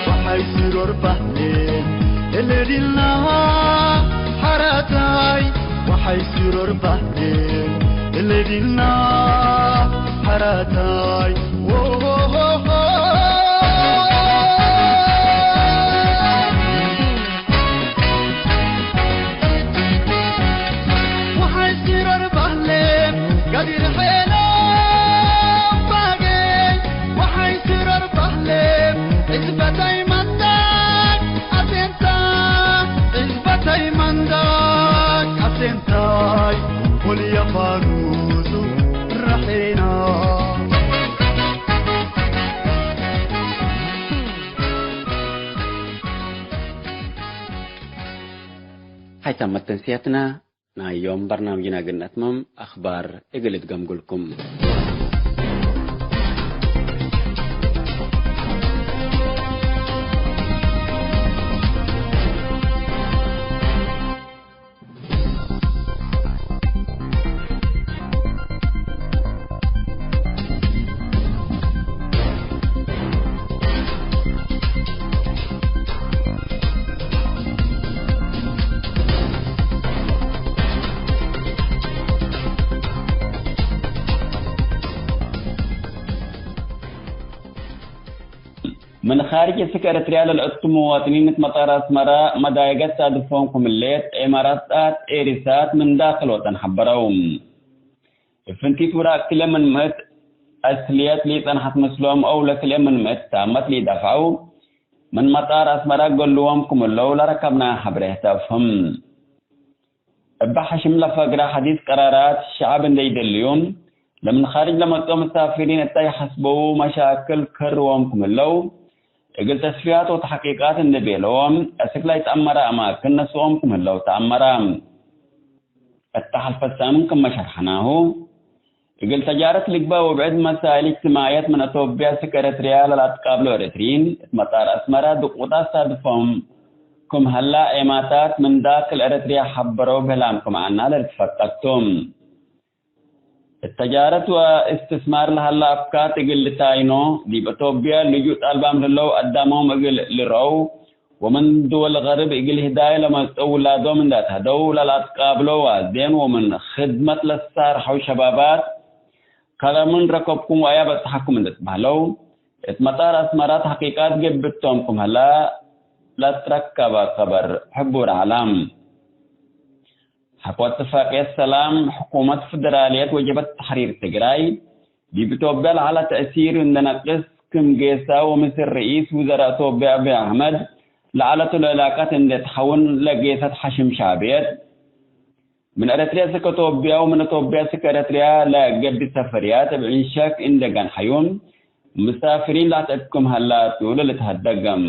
ወሐይ ስሮር ባህሌ እለ ዲልና ሐራታይ፣ ወሐይ ስሮር ባህሌ እለ ዲልና ሐራታይ። ኦሆሆሆ። ወሐይ ሲረር ባህሌ ጋዲር ሐይለ ባጌ፣ ወሐይ ሲረር ባህሌ እዝበታይ መንዳቅ አሴንታ፣ እዝበታይ መንዳቅ አሴንታይ፣ ወልየ ፋኑሱ ረሐይና። ሀይታም መተንስያትና ናይ ዮም በርናምጅና እግል ነትመም፣ አኽባር እግል እትገምጉልኩም። ምን ካርጅ እስክ ኤረትርያ ለልዐቱ መዋጥኒን እት መጣር አስመረ መዳየገት ሳድፎም ክም ህሌት፣ ዔማራት ጸአት ኤሪሳት ምን ዳክል ወጠን ሐበረው። እብ ፍንቲት ውራቅትለ ምን ምእት አስልየት ሊጸንሐት ምስሎም አው ለክልኤ ምን ምእት ታመት ሊደፍዐው ምን መጣር አስመረ እገልዎም ክም ህለው ለረከብናየ ሐብሬ ህተ አፍህም። እበ ሐሽም ለፈግረ ሐዲስ ቀራራት ሸዐብ እንዴ ኢደልዩ፣ ለምን ካርጅ ለመጽኦ መሳፊሪን እታይ ሐስበው መሻክል ከርዎም ክም ህለው፣ እግል ተስፍያት ወተሐቂቃት እንዴ ቤለዎም፣ አስክ ለኢተአመረ አማክን ነስኦም ክም ህለው ተአመረ። እተ ሐልፈት ሳምን ክመ ሸርሐናሁ፣ እግል ተጃረት ልግበእ ወብዕድ መሳይል እጅትማዕየት ምን አቶብያ እስክ ኤረትርያ ለለአትቃብሎ ኤረትርዪን፣ እት መጣር አስመረ ድቁጣት ሳድፎም ክም ሀላ ኤማታት ምን ዳክል ኤረትርያ ሐበረው ብህላም ክም ዐና ለልትፈቀድ ቱ። እት ተጃረት ወእስትስማር ለሀላ አፍካት እግል ልታይኖ፣ ዲብ አቶብያ ልጁእ ጣልባም ለህለው አዳሞም እግል ልረው፣ ወምን ድወል ገርብ እግል ህዳይ ለመጽኦ ውላዶም እንደ ተህደው ለለአትቃብሎ ዋልዴን ወምን ክድመት ለሳርሐው ሸባባት፣ ከለምን ረከብኩም ወአያ በጽሐኩም እንደ ትበህለው፣ እት መጣር አስመራት ሐቂቃት ገብቶም ክም ሀላ ለትረከበ ከበር ሕቡር ዐለ። ሐቆ እትፋቅየት ሰላም፣ ሕኩመት ፍደራልየት ወጀብሀት ተሕሪር ትግራይ፣ ዲብ ኢትዮጵያ ለዐለ ተእሲር እንደ ነቅስ ክም ጌሰ፣ ወምስል ርኢስ ውዘራእ ኢትዮጵያ አብይ አሕመድ ለዐለቱ ለዕላቀት እንደ ተሐውን ለጌሰት ሐሽም ሸዕብየት፣ ምን ኤረትርያ እስክ ኢትዮጵያ ወምን ኢትዮጵያ እስክ ኤረትርያ ለገብእ ሰፈርያት እብ ዕንሸክ እንደ ገንሐዩን፣ ምሳፍሪን ለአትአክም ሀላቱ ለልትሀደገም።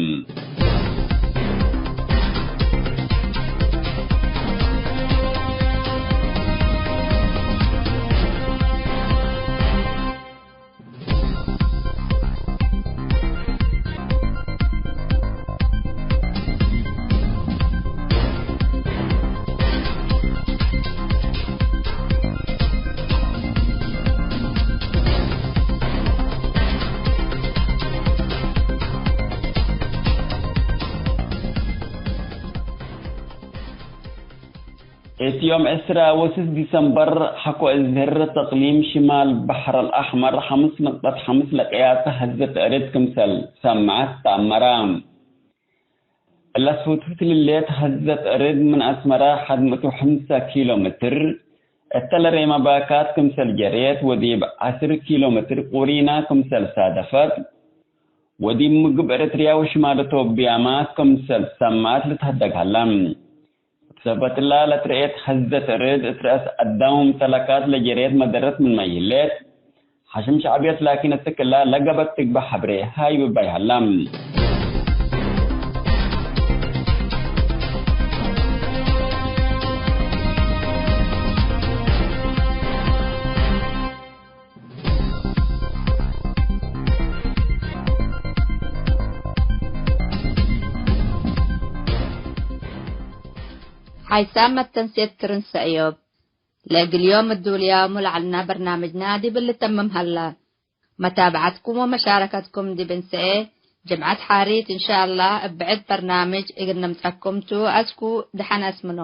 እት ዮም ዕስራ ወስስ ዲሰምበር፣ ሐቆ እዝህር ተቅሊም ሽማል በሐር አልአሕመር ሐምስ ነቅጠት ሐምስ ለቀያተ ሀዘት እርድ ክምሰል ሰምዐት ተአመረ። እለ ስሁትሁት ልሌት ሀዘት እርድ ምን አስመረ ሐድ ምእት ወሐምሳ ኪሎ ሜትር፣ እተ ለሬመ ባካት ክምሰል ጀሬት ወዲብ ዐስር ኪሎ ሜትር ቁሪና ክምሰል ሳደፈት፣ ወዲብ ምግብ ኤረትርያ ወሽማል ኢትዮጵያመ ክምሰል ሰምዐት ልትሀደግ ሀለ። እብ ሰበትላ ለትረኤት ሀዘት እርድ እት ረአስ አዳም ወምተለካት ለጀሬት መደረት ምንመ ይህሌት፣ ሐሽም ሸዕብየት ላኪን እስክ እላ ለገበት ትግበእ ሐብሬ ሀይ ብባይ ሀላ። ሓይሳም መተንሴት ክርን ሰእዮብ። ለእግል ዮም እዱልያሙ ለዐልና በርናምጅና ዲብ ልተምም ሀላ። መታብዐትኩም ወመሻረከትኩም ዲብ እንሰኤ ጅምዐት ሓሪት እንሻአላህ እብ ብዕድ በርናምጅ እግል ነምጸኩም ቱ። አስኩ ደሐን አስምኖ።